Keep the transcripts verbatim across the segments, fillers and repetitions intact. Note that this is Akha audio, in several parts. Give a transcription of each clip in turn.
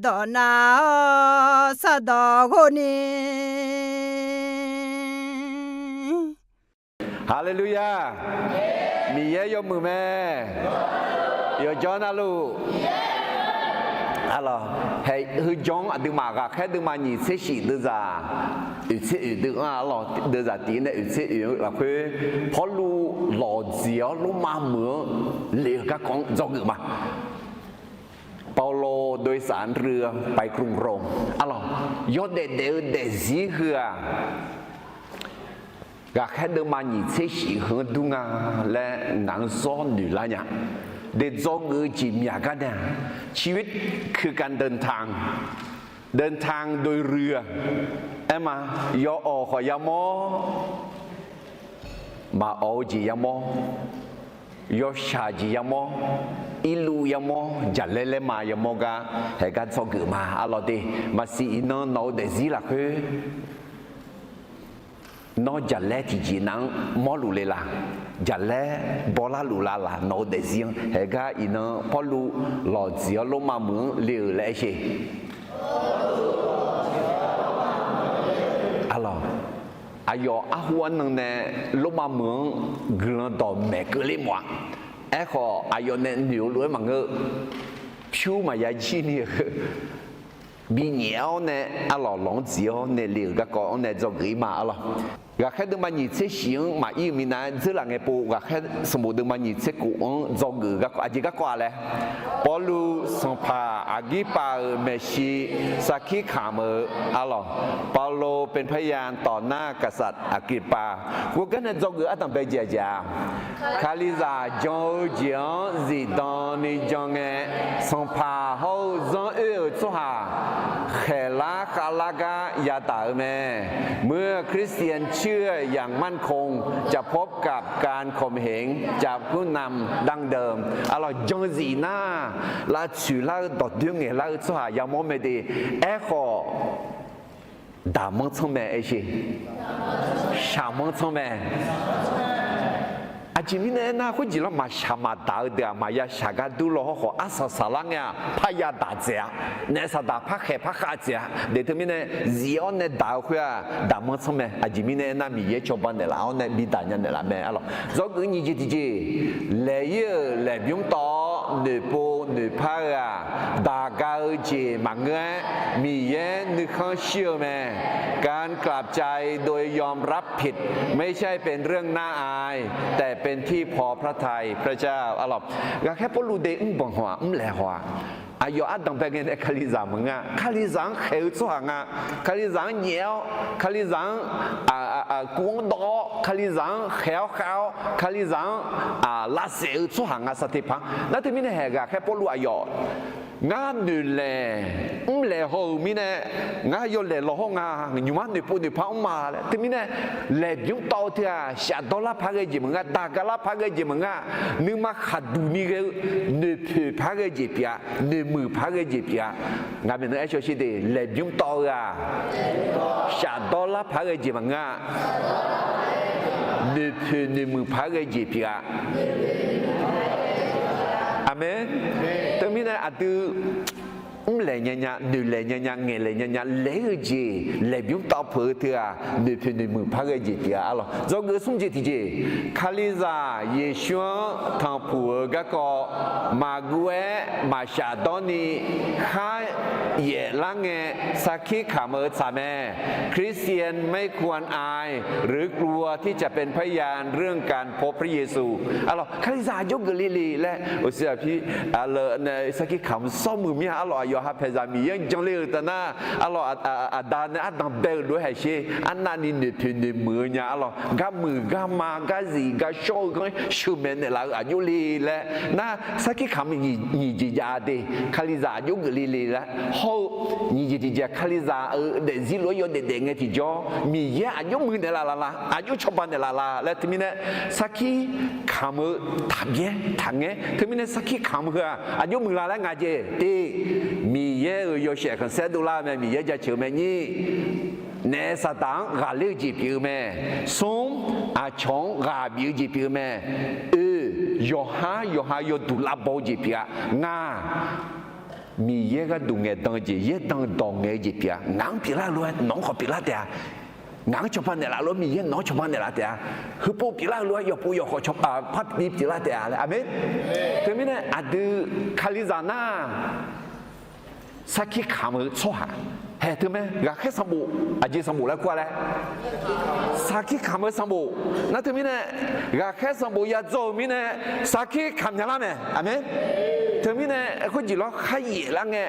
dawq nav-awr sardawq ghov ni. Haleluya! Miqyaer yawmuiq mae. Yawqjawr navluf, arlawq, hae, heu jawr-anr aqduimaf Ghaqkhaer deuvma nyiq tser shif deuvzaq oeq tser oeq deuv-anr, arlawq, deuvzaq tiq nae oeq tser oeq-eu lafkhoer, Pawrluv lawqdziq-awr Lormav meuq-anr le-eu garkawv-anr dzawgeuf ma. เปาโลโดยสารเรือไปกรุงโรม arlawq, yawdaef daef-eu daefzir heu-aq, Ghaqkhaer deuvma nyiq tser shif heu-anr dur nga laer ngaq-anr zawr noeq lar nya. Daef dzawgeuf-eu jeq myaq gar nae-aq, ชีวิตคือการเดินทาง เดินทางโดยเรือ aer ma. Yawawq khawf yamawr, maqawq-eu jeq yamawr, yawshaq jeq yamawr, irluv yamawr, jaqlaer laerma yamawr gar, hae gar dzawgeuf ma, arlawq de. Maqsiq iqnan nawq-eu daefzir lafkhoer nawr jaqlaer tiqjeq nav-anr mawrluf le la? Jaqlaer bawlar luf la laq? Nawq-eu daefzir-anr hae gar iqnan Pawrluv lawqdziq-awr Lormav meuq-anr le-euq laer aer sher. Arlawq, aqyawf arhu arnan nae Lormav meuq-anr guiqlanq dawqmaeq keuvler mawf-a. Aerkhawf, aqyawf nae noeq-eu lof-aer maqngeur-eu, pyur maqya jir ni-eu binyaef-awr nae, arlawq, lawq-anr dziq-awr nae le-euq garkawv-anr nae dzawgeuf-ir ma, arlawq. Ghaqkhaer deuvma nyiq tser shif-anr maqir-eu minav-aer dzeurlaf ngae pov, Ghaqkhaer sanqbof deuvma nyiq tser kof-anr dzawgeuf-eu garkawv, aqjeq garkawv-aq laer, Pawrluv sanqpaq Aqgirpav-euq maeqshi sarkir kamq-eu, arlawq, เปาโลเป็นพยานต่อหน้ากษัตริย์อักริปปา khoergar nae dzawgeuf ardanq bae jeq-aq jeq-aq, Kalizaq jan-eu jeq-anr zifdan ni jan ngae, sanqpaq hawr-eu zanr oer-euq tsawrhaq khaeqlar khavlar gar yadaq-eu mae. เมื่อคริสเตียนเชื่ออย่างมั่นคง จะพบกับการข่มเหง จากผู้นำดั้งเดิม arlawq, jan zif nar, lavtsoeq lar-eu dawqdoer ngaeqlar-eu tsawrhaq yamawr mae de. Aerkhawf, daqmanr tsanr mae aer sher. Shaqmanr tsanr mae. Aqjeq mirnae aernar, khoerjeq lawr maqshaq maqdaq-eu deuq-aq, maqya shaq gar dur law hawr khawf, arsaq saqlar ngae-aq, parya daq dzaeq-a. Naef saqdaq parkhaeq parkhav dzaeq-a. Daeq teumirnae, zif-awr nae daq-eu khoer-aq, daqmanr tsanr mae. Aqjeq mirnae aernar, Miqyaer cawba naeqlaf-awr nae bidaq nya naeqlaf mae, arlawq. Dzawgeuf nyiq jeq tiqjeq, laeq-ir-euq laeqbymr tawv-awr noeqpov noeqpar-eu-aq, daq ga-eu jeq maqngeur-aer, Miqyaer nuikhanr shir-eu mae. การกลับใจโดยยอมรับผิด ไม่ใช่เป็นเรื่องน่าอาย แต่เป็นที่พอพระทัยพระเจ้า arlawq. Ghaqkhaer Pawrluv de mrbanq haw-aq, mrlaeq haw-aq, aqyawf ardanq bae ngae nae Kalizaq maqngeur-a. Kalizaq-anr khaeq-eu tsawrhaq nga. Kalizaq-anr nyaef-awr, Kalizaq-anr kuv-anr dawv-awr, Kalizaq-anr khaeq-awr khav-awr, Kalizaq-anr lavsaef-eu tsawrhaq nga sar teq paq. Nar teumirnae haeq Ghaqkhaer Pawrluv aqyawf, ngar noeqlaeq mrlaeq haw-euq mirnae, ngar yawlaeq law hawr nga, nymq-mr noeqpov noeqpar mr ma laer. Teumirnae, laeqbymr tawv-eu teu-aq, shafdawr lar paq ghae jeq maqngeur, daq ga lar paq ghae jeq maqngeur, nuima khaqduq ni ghae-eu, noeqpoeq paq ghae jeq pyeuf-a, noeqmuiq paq ghae jeq pyeuf-a. Ngaq maeqnan aer shaw sher de, laeqbymr tawv-eu-aq, shafdawr lar paq ghae jeq maqngeur-a, noeqpoeq noeqmuiq paq ghae jeq pyeuf-a. Aqmeq. Teumirnae aqdui mrlaeq nyanya, noeqlaeq nyanya, ngaeqlaeq nyanya laeq-ir-eu jeq, laeqbymr tawv peuq-eu teu-aq, noeqpoeq noeqmuiq paq ghae jeq pyeuf-a, arlawq. Dzawgeuf smr jeq tiqjeq, Kalizaq Yeqsur-anr tanqpuq-eu garkawv maqguv-aer maqshafdawr ni khar yaef lar ngae, sarkir kamq-eu tsaq mae. คริสเตียนไม่ควรอาย หรือกลัวที่จะเป็นพยานเรื่องการพบพระเยซู arlawq. Kalizaq aqjox geufle le laer, aqsur aqpir, sarkir kamq sawr muiq mir-a, arlawq. Aqyawf ha paeqzaq Miqyaer-anr janle-euq taf nar, arlawq, aqda nae ardanq bae-euq lof-aer haiq sher. Arnavni noeqpoeq noeqmuiq-eu nya, arlawq. Gar muiq gar ma gar zif gar shawr-eu ghanr sheuqmaeq naeqlaf-eu aqjox le laer nar, sarkir kamq nyiq jeq jav de. Kalizaq aqjox geufle le laer hawr-eu nyiq jeq tiqjeq, Kalizaq-euq daefzir lof-aer yawdaef daef ngae tiqjawr, Miqyaer aqjox muiq naeqlaf laf la, aqjox cawba naeqlaf la laer teumirnae, sarkir kamq-eu taqbyaer taqngaer teumirnae, sarkir kamq heu-aq aqjox muiq la laer ngaq jeq te, Miqyaer-euq yawshaef khanqsaer dovlar-eu mae, Miqyaer jaceuq-eu mae nyir. Naef saqdaq-anr ghaqler-eu jeq pyeuf-eu mae. Smr, aqcawq-anr ghaq bif-eu jeq pyeuf-eu mae. Oe, yawqhar yawqha yawduq lavbaw-eu jeq pyeuf-a. Ngaq, Miqyaer gharduq ngaeqdan-eu jeq, yaerdan dawq ngaeq-eu jeq pyeuf-a. Ngaq-anr pyeuflar-eu lof-aer nawq-anr khawf pyeuflar taef-a. Ngaq-anr cawba naeqlaf lof-aer Miqyaer nawq-anr cawba naeqlaf taef-a. Heupov pyeuflar-eu lof-aer yawqpov yawqkhawf cawba par bi pyeuflar taef-a laer. Aqmeq. Teumirnae aqdui Kalizaq nar sarkir kamq-eu tsawrhaq haeq teu mae. Ghaqkhaer sanqbof, aqjeq sanqbof laer kur-a laer, sarkir kamq-eu sanqbof. Nar teumirnae ghaqkhaer sanqbof yadzaw-euq mirnae sarkir kamq nya lar mae. Aqmeq. Teumirnae khoerjeq lawr kharyaef lar ngae,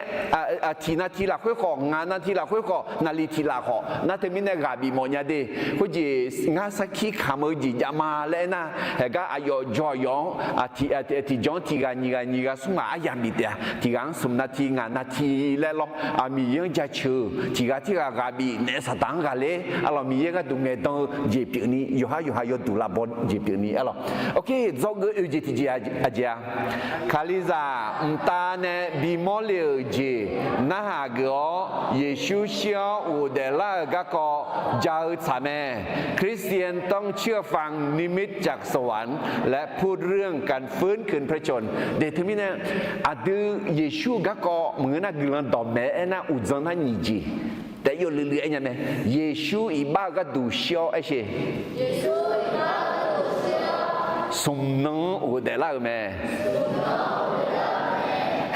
tiq navti lafkhoer khawf, ngaq navti lafkhoer khawf, naqliq tiq laf khawf, nar teumirnae ghaq bif mawf nya de. Khoerjeq ngar sarkir kamq-eu jeq jav ma laer aernar, haeqgar aqyawf jawr aqyawf-anr tiqjawr-anr tiq ghaq nyiq ghaq nyiq ghaq smr ghaq aryamq bif taef-a. Tiq ghaq-anr smq navti ngaq navti laer lawr, Miqyaer-anr jaceuq-euq tiq ghaq tirghaq ghaq bif naef Saqdaq-anr ghaqler arlawq, Miqyaer gharduq ngaeqdan-eu jeq pyeufni yawqhar yawqha yawduq lavbaw jeq pyeufni arlawq. Oke, dzawgeuf oe jeq tiqjeq aqjeq-a, Kalizaq mqtav nae bimawr le-euq jeq narhaq geuf-awr, Yeqsur shir-awr ghofdaef lar-euq garkawv ja-eu tsaq mae. คริสเตียนต้องเชื่อฟังนิมิตจากสวรรค์ และพูดเรื่องการฟื้นคืนพระชนม์ de. Teumirnae aqdui Yeqsur-eu garkawv maqngeur nar guiqlanq dawqmaeq aernar uqdzan nar nyiq jeq taef yawluiv luiv aer nya mae. Yeqsur iqbax-eu gharduq shir-awr aershe, smq nan-anr ghofdaef lar-euq mae.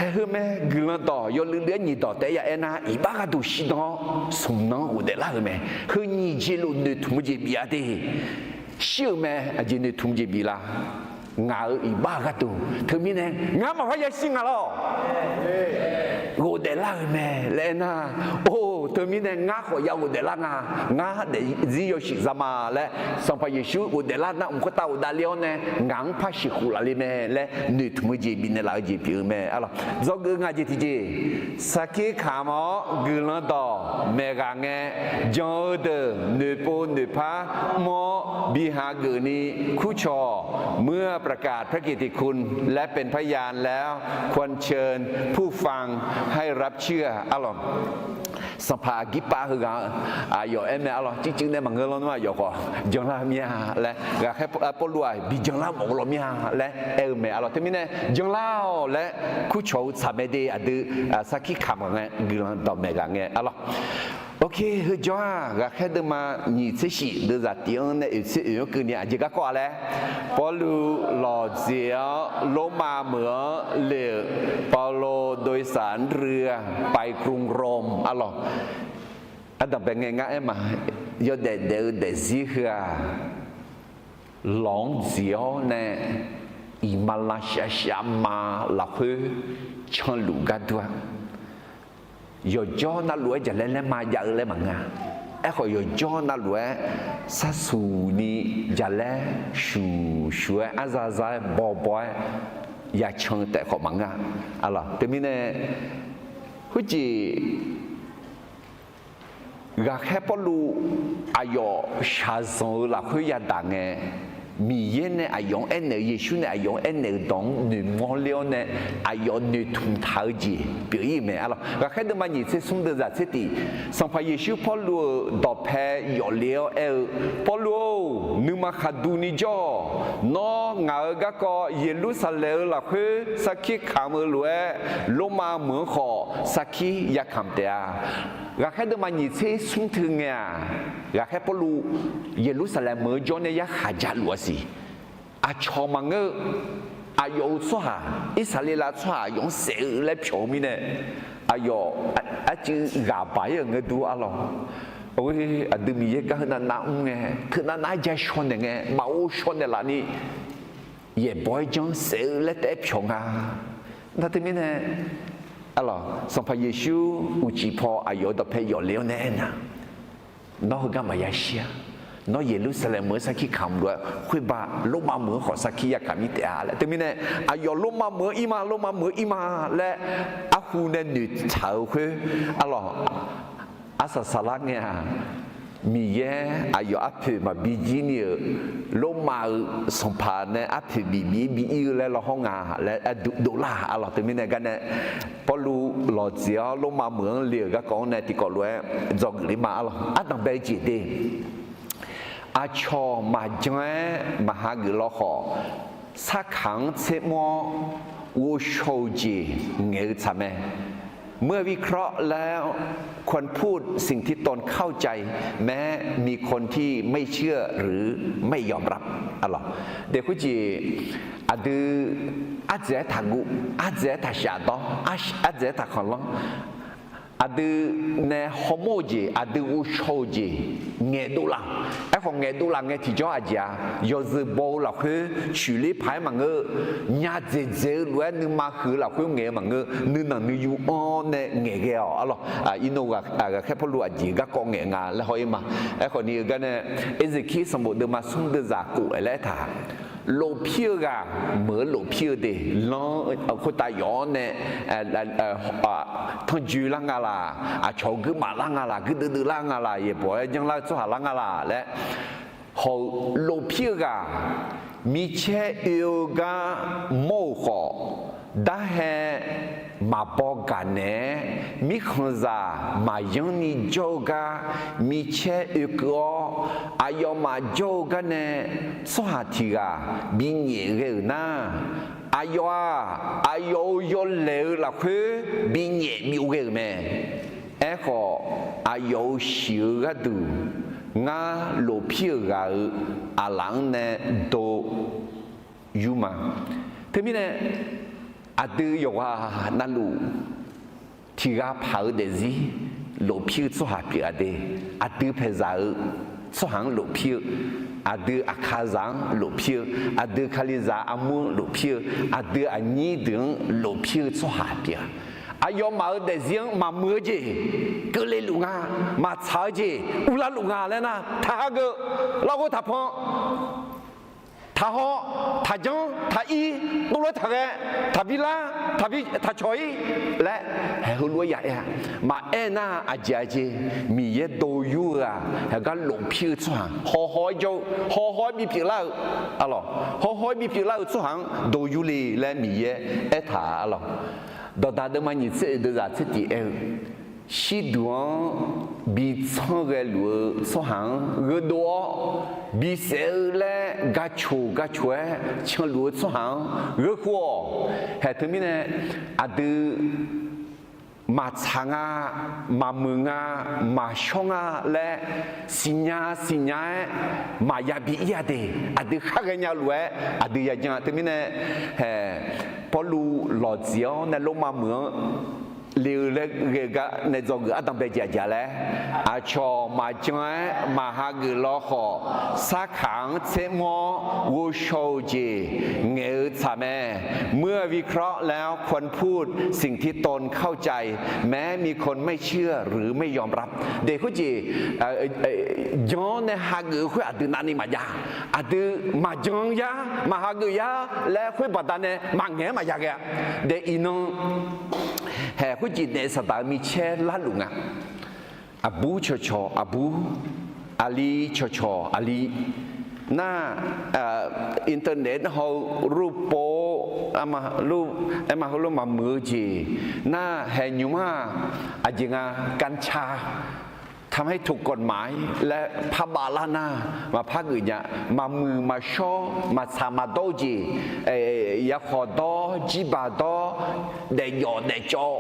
Haeq heu mae, guiqlanq dawq yawluiv luiv-aer nyiq dawq taef ya aernar iqbax gharduq shirdan-awr smq nan-anr ghofdaef lar-euq mae. Heu nyiq jeq luf noeqtmq-eu jeq bif-a de. Shir-euq mae, aqjeq noeqtmq jeq bif la? Ngaq-euq iqbax-eu gharduq. Teumirnae ngar maqpar yashir nga lawr, ghofdaef lar-euq mae laer aernar, or, teumirnae ngar khawf ya ghofdaef lar nga. Ngar daefzir yawshuif za ma laer, Sanqpaq Yeqsur ghofdaef lar nar mq khoertav ghofdaef le-awr nae ngaq-anr par sheuqkhof laf le mae laer noeqtmq-eu jeq bifnaeq laf-eu jeq pyeuf-eu mae arlawq. Dzawgeuf nga jeq tiqjeq, sarkir kamq-awr guiqlanq dawq maeq ghaq ngae, jan-eu deuq noeqpov noeqpar mr-awr bi hageuf ni kurcawq, เมื่อประกาศพระกิตติคุณ และเป็นพยานแล้ว ควรเชิญผู้ฟังให้รับเชื่อ arlawq. Sanqpaq Aqgirpav heughaq aqyawf aer mae arlawq, cuivcuiv nae maqngeur lawr nmr aqyawf khawf janlar mir-a laer, ghaqkhaer Pawrluv-aq bi janlar mawf-eu lawr mir-a laer aer-eu mae arlawq. Teumirnae janlar-awq laer kurcawq-eu tsaq mae de. Aqdui sarkir kamq-aq ngae guiqlanq dawqmaeq ghaq ngae arlawq. Oke, heujawr-aq ghaqkhaer deuvma nyiq tser shif deuvzaq tiq-anr nae oeq tser oeq-anr keuvni aqjeq garkawv-a laer, Pawrluv lawqdzeq-awr Lormav meuq-anr le-euq เปาโลโดยสารเรือไปกรุงโรม arlawq. Ardanqbae ngae ngar aer ma, yawdaef daef-eu daefzir heu-aq, lawq-anr dziq-awr nae iqmalavshav shavma lafkhoer canluf gar dur-a. Yawqjawr navluf-aer jaqlaer laer ma jav-eu laer maqngeur-a. Aerkhawf yawqjawr navluf-aer sarsuq ni jaqlaer shuq shuq-aer arza za-aer bawbaw-aer yacan-eu taef khawf maqngeur-a. Arlawq, teumirnae khoerjeq ghaqkhaer Pawrluv aqyawf shaqzanq-eu lafkhoer yadaq ngae, Miqyaer nae aqyawf-anr aernaeq-eu, Yeqsur nae aqyawf-anr aernaeq-euq dawq-anr noeqmawr ler-awr nae, aqyawf noeqtmq taq-eu jeq pyeuf-ir-euq mae arlawq. Ghaqkhaer deuvma nyiq tser smr deuvzaq tser tiq, Sanqpaq Yeqsur Pawrluv-euq dawqpae yawf le-awr aer-eu, Pawrluv-or, nuima khaqduq ni jawr-awq. Nawr ngaq-euq garkawv Yeqlursaqlaeq-eu lafkhoer sarkir kamq-eu lof-aer, Lormav meuq-anr khawf sarkir yakamq taef-a. Ghaqkhaer deuvma nyiq tser smr teu ngae-aq, ghaqkhaer Pawrluv Yeqlursaqlaeq meuq-eu jawr nae yarkhaq jaluf-a siq. Aqcawq maqngeur-eu, aqyawf-euq tsawrhaq, Irsaqleqlav tsawrhaq aqyawf-anr saef-eu laer pyawq-eu mirnae, aqyawf arcuiv ghaq baq-ir-euq ngae dur arlawq. Aqdui Miqyaer gar heunav nav mr ngae, teunav nav-aer ja shaw naeq ngae, maqghov shaw naeqlaf ni, yaeqbawq-aer janr saef-eu laer taef-aer pyawq nga. Nar teumirnae, arlawq, Sanqpaq Yeqsur uqcif paw aqyawf-euq dawqpae yawf le-awr nae aernar, nawr heugar maqya shir-a. Nawr Yeqlursaqlaeq meuq-anr sarkir kamq lof-aer, khoerba Lormav meuq-anr khawf sarkir yakamq-ir taef-a laer. Teumirnae, aqyawf Lormav meuq-anr ir ma, Lormav meuq-anr ir ma laer arhu nae noeqtsaq-eu khoer, arlawq, arsaq saqlar ngae-aq, Miqyaer aqyawf arpoeq maqbi jir ni-euq, Lormav-euq sanqpaq nae arpoeq bif bif-ir bi ir-eu laer lawhawr nga laer ardov dovlar-aq arlawq. Teumirnae garnae, Pawrluv lawqdzeq-awr Lormav meuq-anr le-euq garkawv-anr nae tiqkawv lof-aer dzawgeuf ler ma arlawq. Ardanqbae jeq de, aqcawq maqjan-aer maqha geuf lawkhawf, sarkaq-anr tsermr-awr ghovshaw-eu jeq ngaeq-eu tsaq mae. เมื่อวิเคราะห์แล้วควรพูดสิ่งที่ตนเข้าใจ แม้มีคนที่ไม่เชื่อหรือไม่ยอมรับ aqlawq. Deq khoerjeq aqdui ardzaeq-aer taqguv, ardzaeq-aer taqshaf dawr, ardzaeq-aer taqkhanqlanr, aqdui nae hawmawr-eu jeq, aqdui ghovshaw-eu jeq ngaeqdov laf. Aerkhawf ngaeqdov laf ngae tiqjawr aqjeq-a, yawzeu baw-eu lafkhoer coeqler paq-aer maqngeur, nya dzaeqdzaeq-eu lof-aer nuima huiq-eu lafkhoer ngaeq-eu maqngeur, nuinanq nuiyu anr nae ngaeqghae-awq aqlawq. Irnov ghaqkhaer Pawrluv aqjeq garkawv ngaeq nga laer haw-ir ma. Aerkhawf ni-eu gar nae, Eqzeqkir sanqbof deuvma smr deuvzaq khof-aer laer aertaq, lofpir-eu ghaq meuq-eu lofpir-eu de, lanr khoertav yawf-awr nae tanrjoe lar nga laq, aqcawq-eu guirmaf lar nga laq, guirdeuv deuv lar nga laq, yaeqbawq-aer janrlar-eu tsawrhaq lar nga laq laer, hawq-eu lofpir-eu ghaq micaer oe-eu gar mawr-euq khawf, darhae maqbaw gaq naeq-aer, mirkhanqzaq maqyanr ni jawr-eu gar micaer oekeuv-awr, aqyawfmaf jawr-eu gar nae tsawrhaq tiq ghaq binyaef ghae-euq nar, aqyawf-aq, aqyawf-euq yawlaeq-eu lafkhoer binyaef byov ghae-euq mae. Aerkhawf, aqyawf-euq shiq-eu gharduq ngar lofpir-euq ghaq-euq aqlaf-anr nae do yur ma. Teumirnae, aqdui yawqghaq navluf tiq ghaq paq-eu daefzir lofpir-eu tsawrhaq pyeuf-a de. Aqdui paeqzaq-eu tsawrhaq-anr lofpir-eu, aqdui aqkaqzaq-anr lofpir-eu, aqdui kalizaq armur-anr lofpir-eu, aqdui aqnyir deuq-anr lofpir-eu tsawrhaq pyeuf-a. Aqyawfmaf-euq daefzir-anr maqmuiq-eu jeq keuvle luf nga, maqtsaq-eu jeq uvlar luf nga laer nar, taqhageuf, larghov taqpan, taqhaw, taqjanr, taqir, dovlof-aer taqghae, taqbi lar, taqbi taqcawq-ir laer haeq heulof-aer ya aer-a. Maqaer nar aqjeq-a jeq, Miqyaer do yur-eu-aq, haeq gar lofpir-eu tsawrhaq hawhaw-aer jawr-eu, hawhaw-aer bipyeuf lar-eu, aqlawq, hawhaw-aer bipyeuf lar-eu tsawrhaq-anr do yur le laer Miqyaer aertaq-a, aqlawq. Dawqdaq deuvma nyiq tser oeq deuvzaq tser tiq aer-eu, shirduq-anr bi tsanr ghae luf-eu tsawrhaq-anr gheudov-awr, bisaef-eu laer gaqcoq gaqcoq-aer canluf-eu tsawrhaq-anr gheu khof-awq. Haeq teumirnae aqdui maqtsaq nga, maqmuiq nga, maqshawr nga laer siqnya siqnya-aer maqya bi ir-a de. Aqdui khar ghaenya lof-aer aqdui yajan-a. Teumirnae, haeq, Pawrluv lawqtsuif-awr nae Lormav meuq-anr le-eu laer ghae-eu gar nae dzawgeuf ardanq bae jeq aqjeq laer, aqcawq maqjan-aer maqhageuf lawkhawf, sarkaq-anr tsermr-awr ghovshaw-eu jeq ngaeq-eu tsaq mae. เมื่อวิเคราะห์แล้วควรพูดสิ่งที่ตนเข้าใจ แม้มีคนไม่เชื่อหรือไม่ยอมรับ de khoerjeq, jan-awr nae hageuf-eu khoer aqdui navni maqjav, aqdui maqjan yar maqhageuf yar laer khoer baqdanae maqngaeq-aer maqya ghae-a. De iqnan, haeq khoerjeq naef Saqdaq-euq micaer larluf nga. Aqbur cawqcawq aqbur, aqli cawqcawq aqli. Nar, internet haw-eu รูปโป๊ aerma heulof maqmuiq-eu jeq nar, haeq nymq-mr-aq, aqjeq nga, กัญชา ทำให้ถูกกฎหมาย laer parbav lar nar, maqpar geuf nya. Maqmuiq maqshawr maqtsaq maqdawr-eu jeq, yakhawf dawr, jirbaq dawr, daefjawf daefcawv,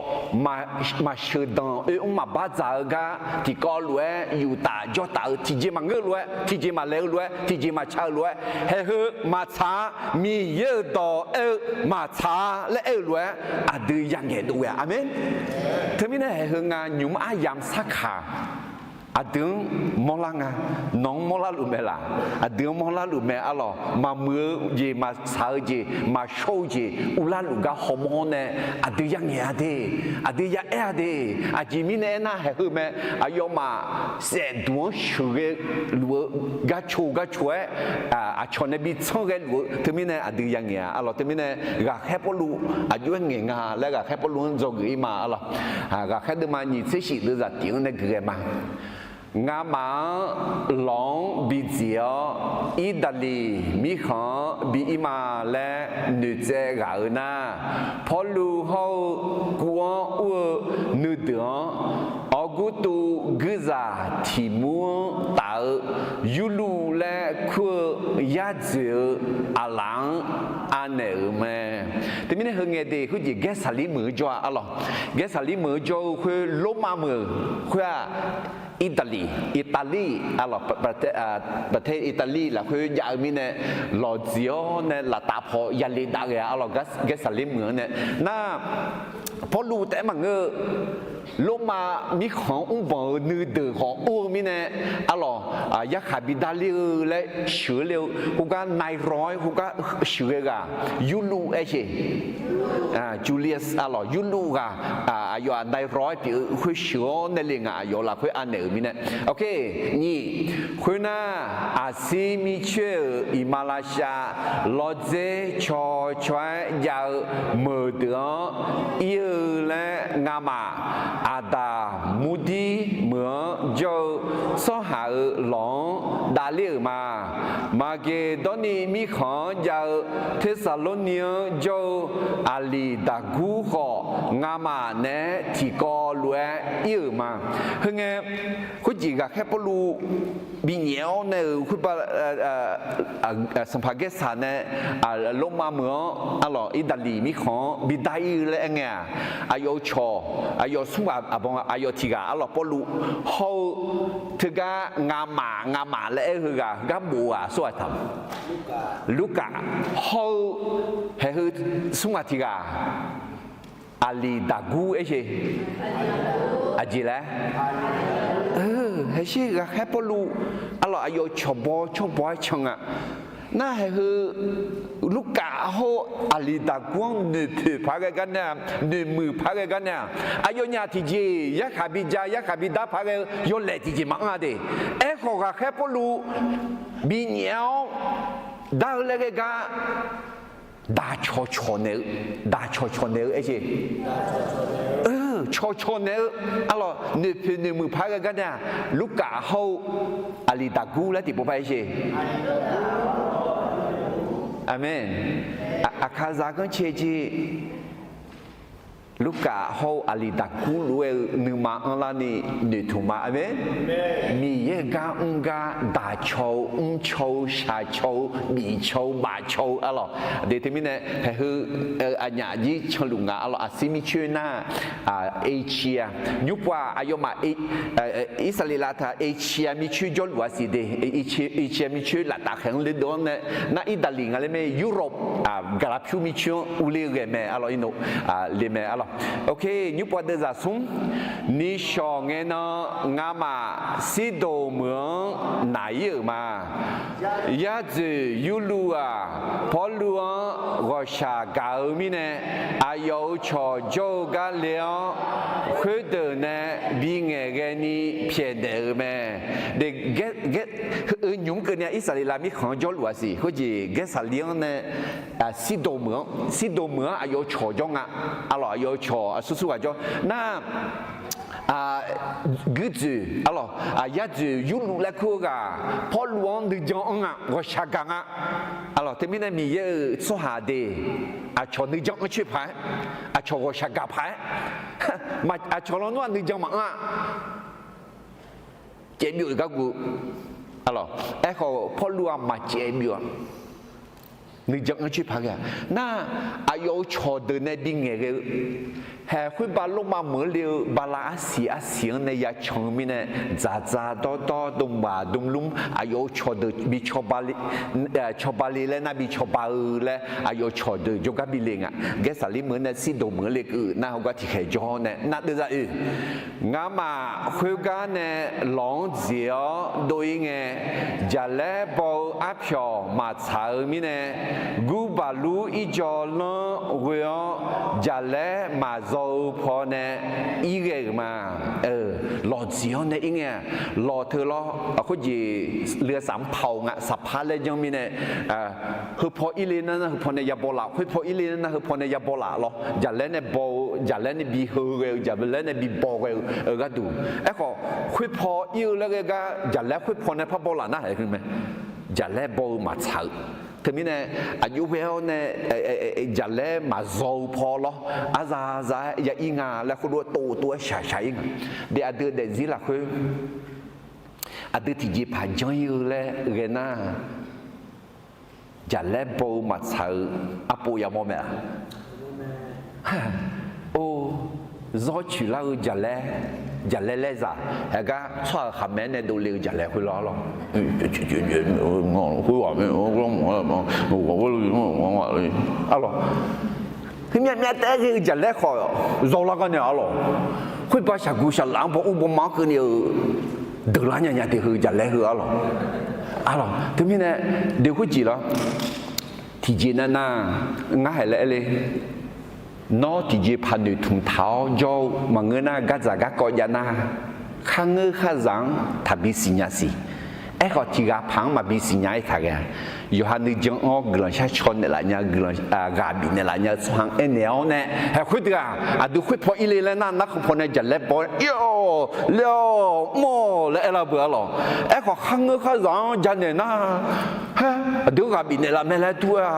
maqsheuq danq oe mr maqbar dzaq-eu gar tiqkawv lof-aer yuf taf jawr taf-eu tiqjeq maqngeur-eu lof-aer, tiqjeq maqlaeq-eu lof-aer, tiqjeq maqtsa-eu lof-aer, haeq heu maqtsaq-a. Miqyaer-euq dawq aer-eu maqtsaq-a laer aer-eu lof-aer aqdui yangaeq dov ghae-a. Aqmeq. Teumirnae haeq heu nga nymq-mr aryamq sarkaq aqdui-anr mawrlar nga. Nawq-anr mawrlar luf mae laq? Aqdui-anr mawrlar luf mae, aqlawq. Maqmuiq-eu jeq maqtsaq-eu jeq maqshawr-eu jeq uvlar luf gar hawmawr nae aqdui yangaeq-a de, aqdui ya aer-a de. Aqjeq mirnae aernar, haeq heu mae, aqyawfmaf saefduq-anr sheuqghae luf-eu garcoq garcoq-aer aqcawq nae bi tsanr ghae luf-eu teumirnae aqdui yangaeq-a, aqlawq. Teumirnae ghaqkhaer Pawrluv aqjox-aer ngaeq nga laer ghaqkhaer Pawrluv-anr dzawgeuf-ir ma, aqlawq. Ghaqkhaer deuvma nyiq tser shif deuvzaq tif-anr nae gui ghae ma. Ngamaf-anr lawq-anr bi dziq-awr, Irdaqliq mirkhanq-anr bi ir ma laer noeqtsaev ghaq-euq nar, Pawrluv hawr-eu kuv-anr ur-eu nuideuq-anr, Awrgurtuv guirzaq tiq mur-anr taf-eu Yurluv laer kur-eu yar dzoeq-eu aqlaf-anr anaeq-euq mae. Teumirnae heu ngae de khoerjeq Gaersaqlir meuq-eu jawr-a arlawq. Gaersaqlir meuq-eu jawr-eu khoer Lormav meuq khoer-aq, Irdaqliq, Italy arlawq, ประเทศ Italy lafkhoer jav-eu mirnae, lawqdziq-awr nae laftav paw yale dav ghae-a arlawq, Gaersaqlir meuq-anr nae. Nar, Pawrluv taef-aer maqngeur-eu, Lormav mirkhanq-anr mrbanq-euq nuideuq khawf or-eu mirnae, arlawq, yarkhaq bidar ler-eu laer sheuq-eu le-eu, khoergar ไนรอย khoergar sheuqghae ghaq, Yurluv aer ce. Julius arlawq, Yurluv ghaq, aqyawf-aq ไนรอย pyeuf-eu khoer sheuq-awr nae le ngaq, aqyawf lafkhoer anaeq-euq mirnae. Nyiq, khoernar, aqsir mircoer-euq iqmalavshav lawrdzer caw caw-aer jav-eu meuqdeuq-anr ir-eu laer ngamaf Aqdaq murdir meuq-anr jawr-eu tsawrhaq-euq lawq-anr davler-euq ma. Maqgeqdawrni mirkhanq-anr jav-eu Tersaqlorni-anr jawr-eu Aqliqdaqgur khawf, ngamaf naeq-aer tiqkawv lof-aer ir-euq ma. Heungae, khoerjeq ghaqkhaer Pawrluv binyaef-awr nae-euq khoerba, Sanqpaq Gaersaq nae Lormav meuq-anr arlawq, Irdaqliq mirkhanq-anr bidar ir-eu laer aer ngae-aq, aqyawf-euq cawq, aqyawf smr ghaq aqbawr aqyawf tiq ghaq arlawq Pawrluv hawr-eu, teugar ngamaf ngamaf laer aer-eu heughaq heugar bof-eu ghaq aqsur ghaq taq, Lurkaf hawr-eu, haeq heu smr ghaq tiq ghaq Aqliqdaqgur aer ce. Aqjeq laer, haeqshir ghaqkhaer Pawrluv arlawq aqyawf cawqbaw cawqbaw-aer can nga. Nar haeq heu Lurkaf hawr-eu Aqliqdaqgur-anr noeqpoeq paq-aer ghae gar nae-aq, noeqmuiq paq-aer ghae gar nae-aq, aqyawfnyaf tiqjeq yarkhaq bija yarkhaq bidar paq-aer ghae-eu yawlaeq tiqjeq maqanr-a de. Aerkhawf ghaqkhaer Pawrluv binyaef-awr dar-eu laer ghae gar daqcawq cawq naeq-eu, daqcawq cawq naeq-eu aer ce. Cawq cawq naeq-eu, arlawq noeqpoeq noeqmuiq paq-aer ghae gar nae-aq, Lurkaf hawr-eu Aqliqdaqgur laer tiqpov par-aer ce. Aqmeq. Aqkaqzaq ganrcae jeq Lurkaf hawr-eu Aqliqdaqgur lof-aer-eu nuima anrlarni noeqtmq ma. Aqmeq. Miqyaer gar mr gar daqcawq-eu mrcawq-eu shaqcawq-eu bifcawq-eu bafcawq-eu arlawq. Aqdui teumirnae haeq heu aqnyaf jir canluf nga arlawq. Aqsir mircoer nar, Asia nymrpov-aq aqyawfmaf Irsaqleqlav taq Asia mircoer jawrluf-a siq de. Asia mircoer laftaf khaeq-anr ledov-anr nae nar Irdaqliq nga laer mae, Europe, gaqlaq pyur mircoer-anr urler ghae mae arlawq. Irnov le mae arlawq. Oke, nymrpov deuvzaq smr. Nishawq ngae nan ngamaf Sirdoq meuq-anr naq ir-euq ma. Yar dzoeq Yurluv-aq Pawrluv-anr ghawqshaq gaq-eu mirnae, aqyawf-euq cawq jawr-eu gar le-awr, khoerdeuq nae bingaeq ghaeni pyaeqnaeq-euq mae. Heu nymq mr keuvni-a Irsaqleqlav mirkhanq-anr jawrluf-a siq. Khoerjeq Gaersaqlir-anr nae Sirdoq meuq-anr, Sirdoq meuq-anr aqyawf-euq cawq jawr nga. Arlawq aqyawf-euq cawq aqsur sur ghaq jawr nar, guirdzoeq arlawq, yar dzoeq Yurluv laer kur-eu ghaq Pawrluv-anr nuijan anr nga, ghawqshaq gaq nga. Arlawq teumirnae Miqyaer-euq tsawrhaq de, aqcawq nuijan anr coer paq-aer, aqcawq ghawqshaq gaq paq-aer, aqcawq lawnmr-aq nuijan maqanr-a. Caev byov-euq gargu, arlawq, aerkhawf Pawrluv-aq maqcaev byov-a. Nuijan anr coer paq ghae-a nar, aqyawf-euq cawqdeuq nae bingaeq ghae-eu, haeq khoerbav Lormav meuq-anr le-eu bala arsiq arsiq-anr nae ya can-eu mirnae, dzaqdzaq dawrdawr dmqbaq dmqlmr aqyawf-euq cawqdeuq bi cawba le laer nar bi cawba-eu laer aqyawf-euq cawqdeuq jawrgar bi le nga. Gaersaqlir meuq-anr nae Sirdoq meuq-anr le keuv nar heugar tiqkhaeq jawr nae nar deuvzaq oe. Ngamaf khoergar nae lawq-anr dzeq-awr dov-ir ngae, jaqlaer baw-eu arpyawq maqtsaq-eu mirnae, gurbaqlur irjawvlanr ghoe-awr jaqlaer maqzaw-eu pawnae irghae-euq ma. Lawq dzeq-awr nae ir ngae-aq, lawq teu lawr, khoerjeq le saq-anr paq-awq nga, saqpar laer janr mirnae, heupaw irle nar nar heupaw nae yabaw laf, khoerpaw irle nar nar heupaw nae yabaw laf lawr. Jaqlaer nae baw-eu, jaqlaer nae bi heu ghae-eu, jaqlaer nae bi baw ghae-eu gharduq. Aerkhawf, khoerpaw ir-eu laer ghae gar jaqlaer khoerpaw nae par baw laf nar haeq heu mae. Jaqlaer baw-eu maqtsaq-eu. Teumirnae aqjox ghae-awr nae jaqlaer maqzaw-eu paw lawr, arzaq za-aer ya ir nga laer khoerlof-aer tov tov-aer shaq shaq ir nga. De aqdui daefzir lafkhoer aqdui tiqjeqpaq janr ir-eu laer ghae nar, jaqlaer baw-eu maqtsaq-eu arpov yamawr mae-a. Or, zawr coeqlar-eu jaqlaer, jaqlaer laerzaq, haegar tsawrhaq khaqmae-aer nae dovle-eu jaqlaer khoerlar lawr. Arlawq, heumyav myav taef-aer ghae-eu jaqlaer khawf, zawlar gar nae arlawq, khoerbar shaqguq shaqlaf-anr baw ur baw ma-anr keuvni-eu deuqlar nya nya taef heu jaqlaer heu arlawq. Arlawq, teumirnae, deuq khoerjeq lawr, tiqjeq nav nar, ngar haeq laer aer le. Nawr tiqjeq paq noeqtmq taq-awr jawr-eu maqngeur nar, gardzaq garkawv jav nar, kharngeur kharzaq-anr taqbi siqnya siq. Aerkhawf, tiq ghaq paq-anr maqbi siqnya-aer taq ghae-a. Yawqha nuijan-anr guiqlanq shar caw naeqlaf nya, guiqlanq ghaq bifnaeq laf nya-eu tsawrhaq-anr aernaeq-awr nae, haeq khoerdeuq-aq, aqdui khoer paw ir le laer nar, narkhan paw nae jaqlaer baw-aer ir-awq, le-awq, mr-awq laer aerlar beu arlawq. Aerkhawf, kharngeur kharzaq-anr janaeq nar, haer, aqdui-anr ghaq bifnaeq laf mae laer dur-a.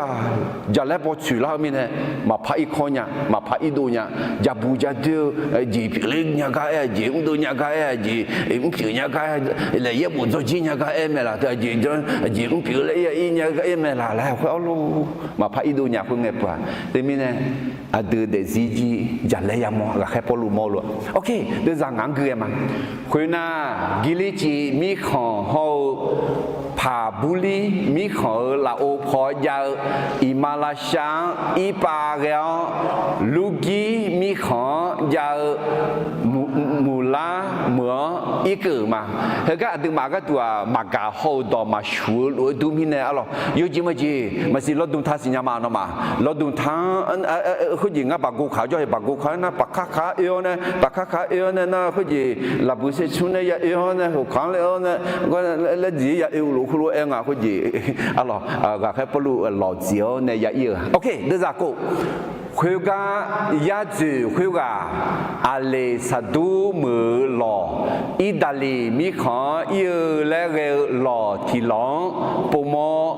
Jaqlaer baw tsoeqlar-eu mirnae, maqpar irkawr nya, maqpar irdov nya, jabu jadoer-eu, jeq pyeufler nya gar aer-a jeq, mrdov nya gar aer-a jeq, mrpyeuf nya gar aer, laeq yaerbof dzawrjir nya gar aer mae laq, teu jeq, jeq mrpyeuf laer ir-a ir nya gar aer mae laq laer khoer arlawq, maqpar irdov nya khoer ngae peuq-aq. Teumirnae, aqdui daefzir jir jaqlaer yamawr, ghaqkhaer Pawrluv mawrlof-a. Ok, deuvzaq ngaq-anr gui-aer ma. Khoernar, Girlirciv mirkhanq hawr-eu Paqburlir mirkhanq-euq lafov paw jav-eu iqmalavshav-anr irpav ghae-awr, Lurgir mirkhanq-anr jav-eu Muq, Muqlar meuq-anr irkeuv ma. Heugar aqduimaf gharduq-aq, maqgaq haw-euq dawq maqshuq-eu lof-aer dur mirnae arlawq, yawjeq majeq maqsiq lawrdm ta siqnya ma nawmaf. Lawrdm ta-anr, khoerjeq ngar baqgov kaq-awr jawr-iq, baqgov kaq-aer nar paqkar kaq-aer oe-awr nae, paqkar kaq-aer oe-awr nae nar khoerjeq laqbui saertmr nae ya oe-awr nae, heuqkaq-anr le-awr nae, laer dziq ya oe-eu lof khoerlof-aer nga khoerjeq arlawq, ghaqkhaer Pawrluv lawq dziq-awr nae ya ir-euq. Ok, deuvzaq kov. Khoergar, yar dzoeq khoerghaq, Aqleqsaqdur meuq-euq lawq, Irdaqliq mirkhanq-anr ir-eu laer ghae-eu lawq tiq lawq-anr povmawr,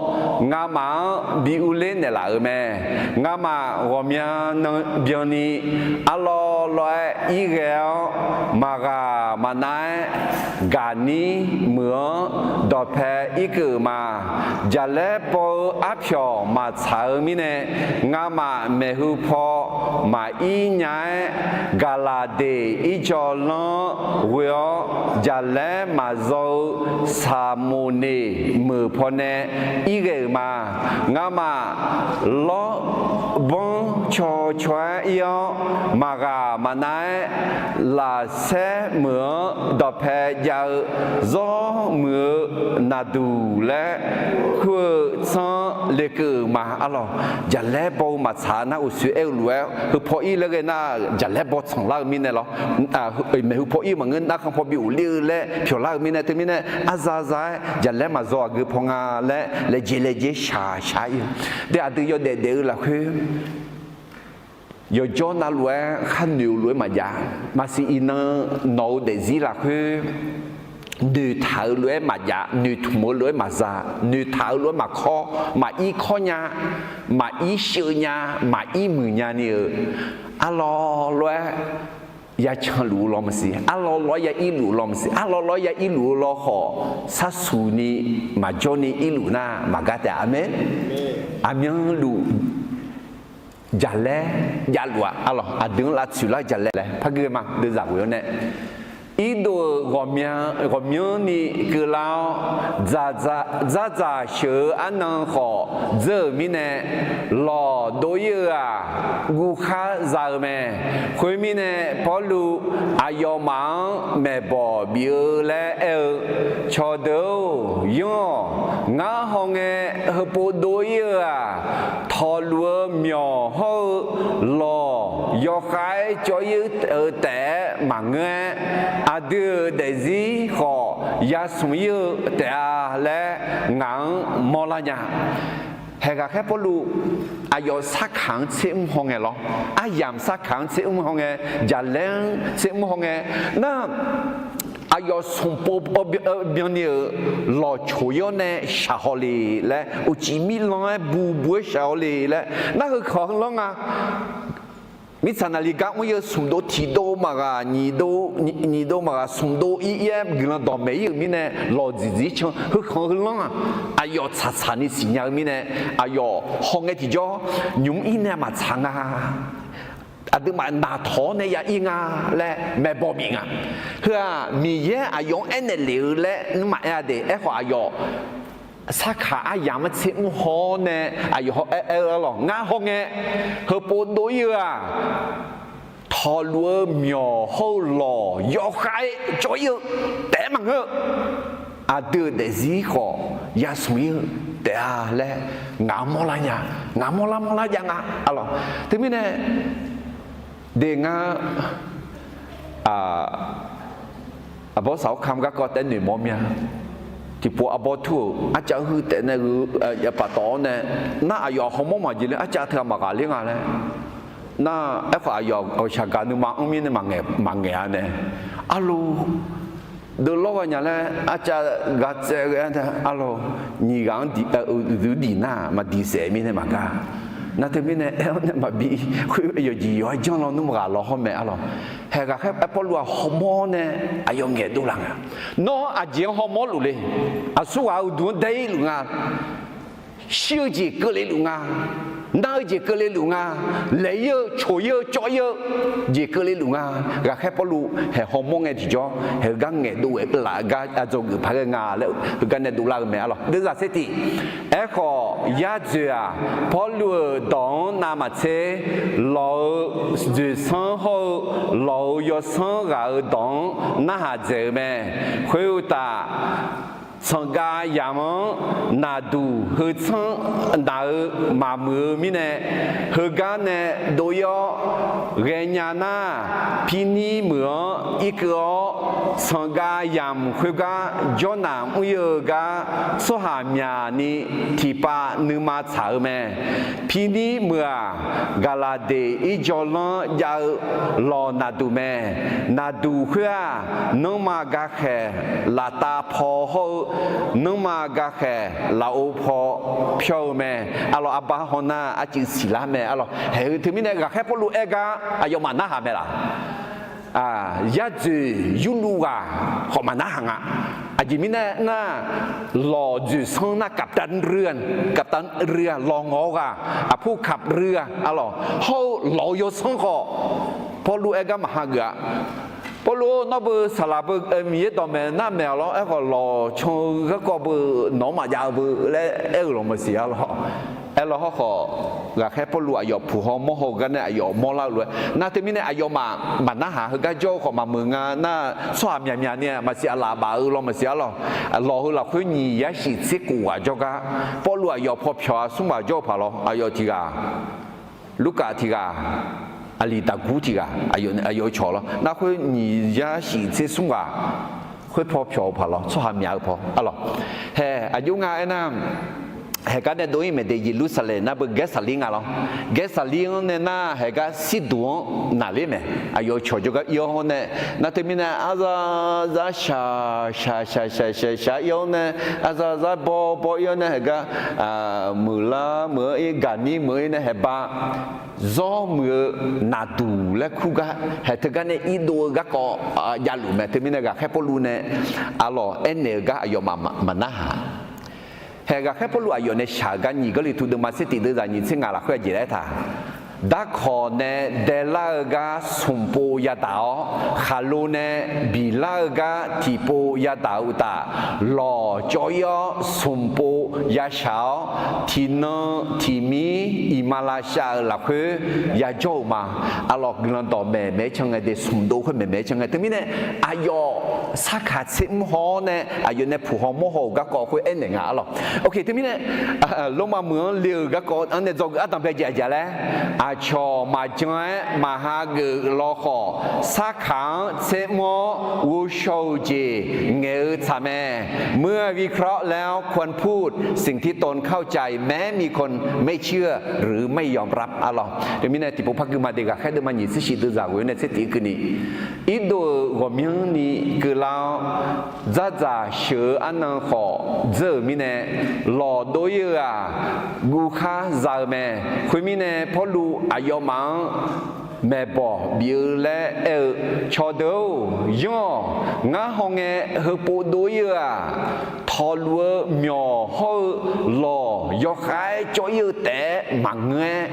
ngamaf-anr bi urler naeqlaf-euq mae. Ngamaf ghawqmya nan byanni, arlawr lawr-aer ir ghae-awr, maqghaq maqnav-aer, Gaqnir meuq-anr dawqpae irkeuv ma. Jaqlaer baw-eu arpyawq maqtsaq-eu mirnae, ngamaf maeqhu paw maqir nya-aer, Gaqlaqdeq irjawvlanr-anr ghoe-awr, jaqlaer maqzaw-eu Saqmoqneq meuq pawnae irghae-euq ma. Ngamaf lawrbanr cawcaw-aer ir-awr, maqghaq maqnav-aer, Lafsaer meuq-anr dawqpae jav-eu Zawrmuiq-eu Naqduq laer kur-eu tsanr lekeuv-euq ma arlawq. Jaqlaer baw-eu maqtsaq nar uqshoe aer-eu lof-aer, heu paw ir laer ghae nar, jaqlaer baw tsanqlar-eu mirnae lawr. Maeqhu paw ir maqngeur, narkhan paw bi ghofler-eu laer pyawqlar-eu mirnae, teumirnae arza za-aer jaqlaer maqzaw aqgeu paw nga laer laejae laejae shaq shaq ir-eu. De aqdui yawdaef daef-eu lafkhoer, yawqjawr navluf-aer khar noeq-eu lof-aer maqjav. Maqsiq iqnan nawq-eu daefzir lafkhoer noeqtaq-euq lof-aer maqjav, noeqtmq-eu lof-aer maqza, noeqtaq-euq lof-aer maqkawr, maqir kawr nya, maqir sheuv nya, maqir muiq nya ni-euq, arlawr lof-aer ya canluf-eu law maqsiq, arlawr lof-aer ya irluf-eu law maqsiq, arlawr lof-aer ya irluf-eu law khawf, sharsuq ni maqjawr ni irluf nar maqgar taef. Aqmeq. Aqmyanluf jaqlaer javluf-aq arlawq, aqdui-anr lavtsoeq lar jaqlaer laer par gui ma. Deuvzaq ghoe-awr nae, irdov-euq ghawqmyanr ni keuvlar-awr, dzardzaq sheuq-eu arnan khawf dzeur-euq mirnae, lawq dov ir-eu-aq, guvkhar za-eu mae. Khoermirnae, Pawrluv aqyawfmaf-anr maeqbawq bif-eu laer aer-eu, Cawqdeuq-or, yanr-awq. Ngar hawngae heupov dov ir-eu-aq, tawqluf-eu myawq hawr-eu lawq yawkhav-aer cawv ir-eu taef-aer maqngeur-aer, aqdui-euq daefzir khawf yasmq ir-eu taef-a laer ngaq-anr mawrlar nya. Haeq ghaqkhaer Pawrluv aqyawf sarkaq-anr tser mr hawngae lawr, aryamq sarkaq-anr tser mr hawngae, jaqlaer-anr tser mr hawngae nar, aqyawf smqpov byanni-euq lawqcoq-awr nae shaq haw le laer, uqcif mirlanr-aer bubu-aer shaq haw le laer, nar heu kawq heu lanr nga. Mirtsaq naqli gar mr-eu smq dov tiq dov maqghaq nyiq dov, nyiq dov maqghaq smq dov ir-aer guiqlanq dawqmaeq ir-euq mirnae lawqdziq dziq can heukhanq heulanr-aq, aqyawf tsaqtsaq ni siqnya-eu mirnae, aqyawf hawngae tiqjawr nymq-mr ir nae maqtsaq nga. Aqduimaf naqtawq-awr nae ya ir nga laer maeqbawq bif nga. Heu-aq Miqyaer aqyawf-anr aernaeq lef-eu laer nmr maqaer-a de. Aerkhawf aqyawf sarkaq aryamq-anr tser mr haw-awr nae aqyawf haw-aer aer-eu arlawq, ngar hawngae heupov dov ir-eu-aq, tawqluf-eu myawq hawr-eu lawq yawkhav-aer cawv ir-eu taef-aer maqngeur-eu, aqdui-euq daefzir khawf yasmq ir-eu taef-a laer ngaq-anr mawrlar nya, ngaq mawrlar mawrlar jav nga arlawq. Teumirnae de ngar arbawr saq-awr kamq garkawv taef-aer noeqmawr mir-a. Tiqpov arbawr tur-euq arcav-eu heu taef nae gheu paftawf-awr nae, nar aqyawf hawmawr maqjeq ler arcav teughaq maqghaqler nga laer. Nar aerkhawf aqyawf ghawqshaq gaq nuima anr mirnae maqngaeq-a nae, arlawq, deuvlawr ghae nya laer arcav ghaq tsaev ghae-a nae arlawq, nyiq ghaq-anr uiqduq diq nar maqdiq saef mirnae maqgar. Nar teumirnae aer-awr nae maqbi khoer yawqjeq yawq-aer janr lawnmr ghaq law hawr mae arlawq. Haeq ghaqkhaer Pawrluv-aq hawmawr nae aqyawf ngaeqdov laf nga. Nawr aqjeq-anr hawmawr luf le. Aqsurghaq-euq uqduq-anr dae ir luf nga. Shir-eu jeq keuvle luf nga. Nar-eu jeq keuvle luf nga. Laeq ir-eu coq ir-eu cawv ir-eu jeq keuvle luf nga. Ghaqkhaer Pawrluv haeq hawmawr ngae tiqjawr haeq heugar ngaeqdov-aer laf-eu gar aqdzawgeuf paq ghae nga laer heugar nae dovlar-eu mae arlawq. Deuvzaq tser tiq. Aerkhawf yar dzoeq-aq, Pawrluv-euq dawq-anr navmaqtser lawq-eu dzoeqsanr hawr-eu lawq-euq yawsanr ghaq-euq dawq-anr narhaq dzaeq-eu mae. Khoeruqtaf, tsanqgav yamq-anr naqduq heu tsanr naq-eu maqmuiq-eu mirnae, heugar nae dov ir-awr ghaenya nar, Pirnir meuq-anr irkeuv-awr, tsanqgav yamq khoergar jawrnaq mr ir-eu gar tsawrhaq myaqni tiqpav nuima tsaq-eu mae. Pirnir meuq-aq, Gaqlaqdeq irjawvlanr jav-eu lawq naqduq mae. Naqduq khoer-aq, nanrma gakhaeq laftav paw hawr-eu, nanrma gakhaeq lafov paw pyawr-eu mae. Arlawq, arbar hawnar arcuiv siqlar mae arlawq. Haeq-eu teumirnae ghaqkhaer Pawrluv aer gar aqyawfmaf narhaq mae laf? Yar dzoeq yurluv ghaq khawf maqnarhaq nga. Aqjeq mirnae nar, lawq dzoeqsanr nar กัปตันเรือ, กัปตันเรือ lawq ngawq-eu ghaq, ผู้ขับเรือ arlawq, hawr-eu lawq-eu yawsanr khawf Pawrluv aer gar maqha geuf-a. Pawrluv-or, nawr beu saqlaq beu Miqyaer dawqmaeq nar maeq-awq lawr. Aerkhawf lawq can-eu garkawv beu nawq-anr maqjav-eu beu laer aer-euq lawq maqsiq arlawq. Aerlawr hawrkhawf, ghaqkhaer Pawrluv aqyawf puq haw mawr haw-eu gar nae aqyawf mawrlar-eu lof-aer nar, teumirnae aqyawfmaf maqnarhaq heugar jawr-eu khawf maqmuiq nga nar, tsawrhaq myaqmyaq ni maqsiq aqlaf baf-eu lawr maqsiq arlawq. Lawq heu lafkhoer nyiq yar shif tser kof ghaq jawrgar Pawrluv aqyawf paw pyawq-a smr ghaq jawr-eu paq lawr. Aqyawf tiq ghaq, Lurkaf tiq ghaq, Aqliqdaqgur tiq ghaq, aqyawf-eu cawq lawr. Nar khoer nyiq yar shif tser smr ghaq khoer paw pyawq-eu paq lawr, tsawrhaq myaq-eu paw arlawq. Haeq aqjox nga aernar, haeq gar nae dov-ir maeq de Yeqlursaqlaeq nar beu Gaersaqlir nga lawr. Gaersaqlir-anr nae nar haeq gar Sirduq-anr naqler mae. Aqyawf-eu cawq jawrgar ir-awr hawr nae, nar teumirnae arzar zar shaq shaq shaq shaq shaq shaq ir-awr nae, arzar zar bawr bawr ir-awr nae haeq gar muiqlar muiq-anr ir, gaqnir muiq-anr ir nae haeq ba zawr muiq-eu naqduq laer kur gar haeq teugar nae irdov-eu garkawv javluf mae. Teumirnae ghaqkhaer Pawrluv nae arlawq aernaeq-eu gar aqyawfmaf maqnarhaq. Haeq ghaqkhaer Pawrluv aqyawf nae shaq-eu gar nyiq Gawrliqtu deuvma tser tiq deuvzaq nyiq tser ngaq lafkhoer aqjeq laer taq. Darkawq nae daelar-eu gar smq pov yadaq-awr, khaqlo nae biqlar-eu gar tiqpov yadaq-eu uqtaf, lawq cawv-ir-awr smq pov yashaq-awr, tiqnan tiqmir iqmalavshav-euq lafkhoer yajawr-euq ma. Arlawq, guiqlanq dawqmaeq maeq-aer can ngae de, smq dov khoer maeq maeq-aer can ngae. Teumirnae aqyawf sarkaq tser mr haw-awr nae aqyawf nae puq haw mawr haw-euq garkawv khoer aernaeq nga arlawq. Oke, teumirnae Lormav meuq-anr le-euq garkawv-anr nae dzawgeuf ardanq bae jeq aqjeq laer, aqcawq maqjan-aer maqha geuf lawkhawf, sarkaq-anr tser mr-awr ghovshaw-euq jeq ngaeq-eu tsaq mae. เมื่อวิเคราะห์แล้วควรพูดสิ่งที่ตนเข้าใจ แม้มีคนไม่เชื่อหรือไม่ยอมรับ arlawq. Teumirnae tiqpov par gui ma de ghaqkhaer deuvma nyiq tser shif deuvzaq ghoe nae tser tiq keuvni irdov-euq ghawqmyanrni keuvlar-awr, dzardzaq sheuq-eu arnan khawf dzeur-euq mirnae, lawq dov-ir-eu-aq, guvkhar za-eu mae. Khoermirnae Pawrluv aqyawfmaf-anr maeqbawq bif-eu laer aer-eu, Cawqdeuq-or, yanr-awq. Ngar hawngae heupov dov-ir-eu-aq, tawqluf-eu myawq hawr-eu lawq yawkhav-aer cawv-ir-eu taef-aer maqngeur-aer,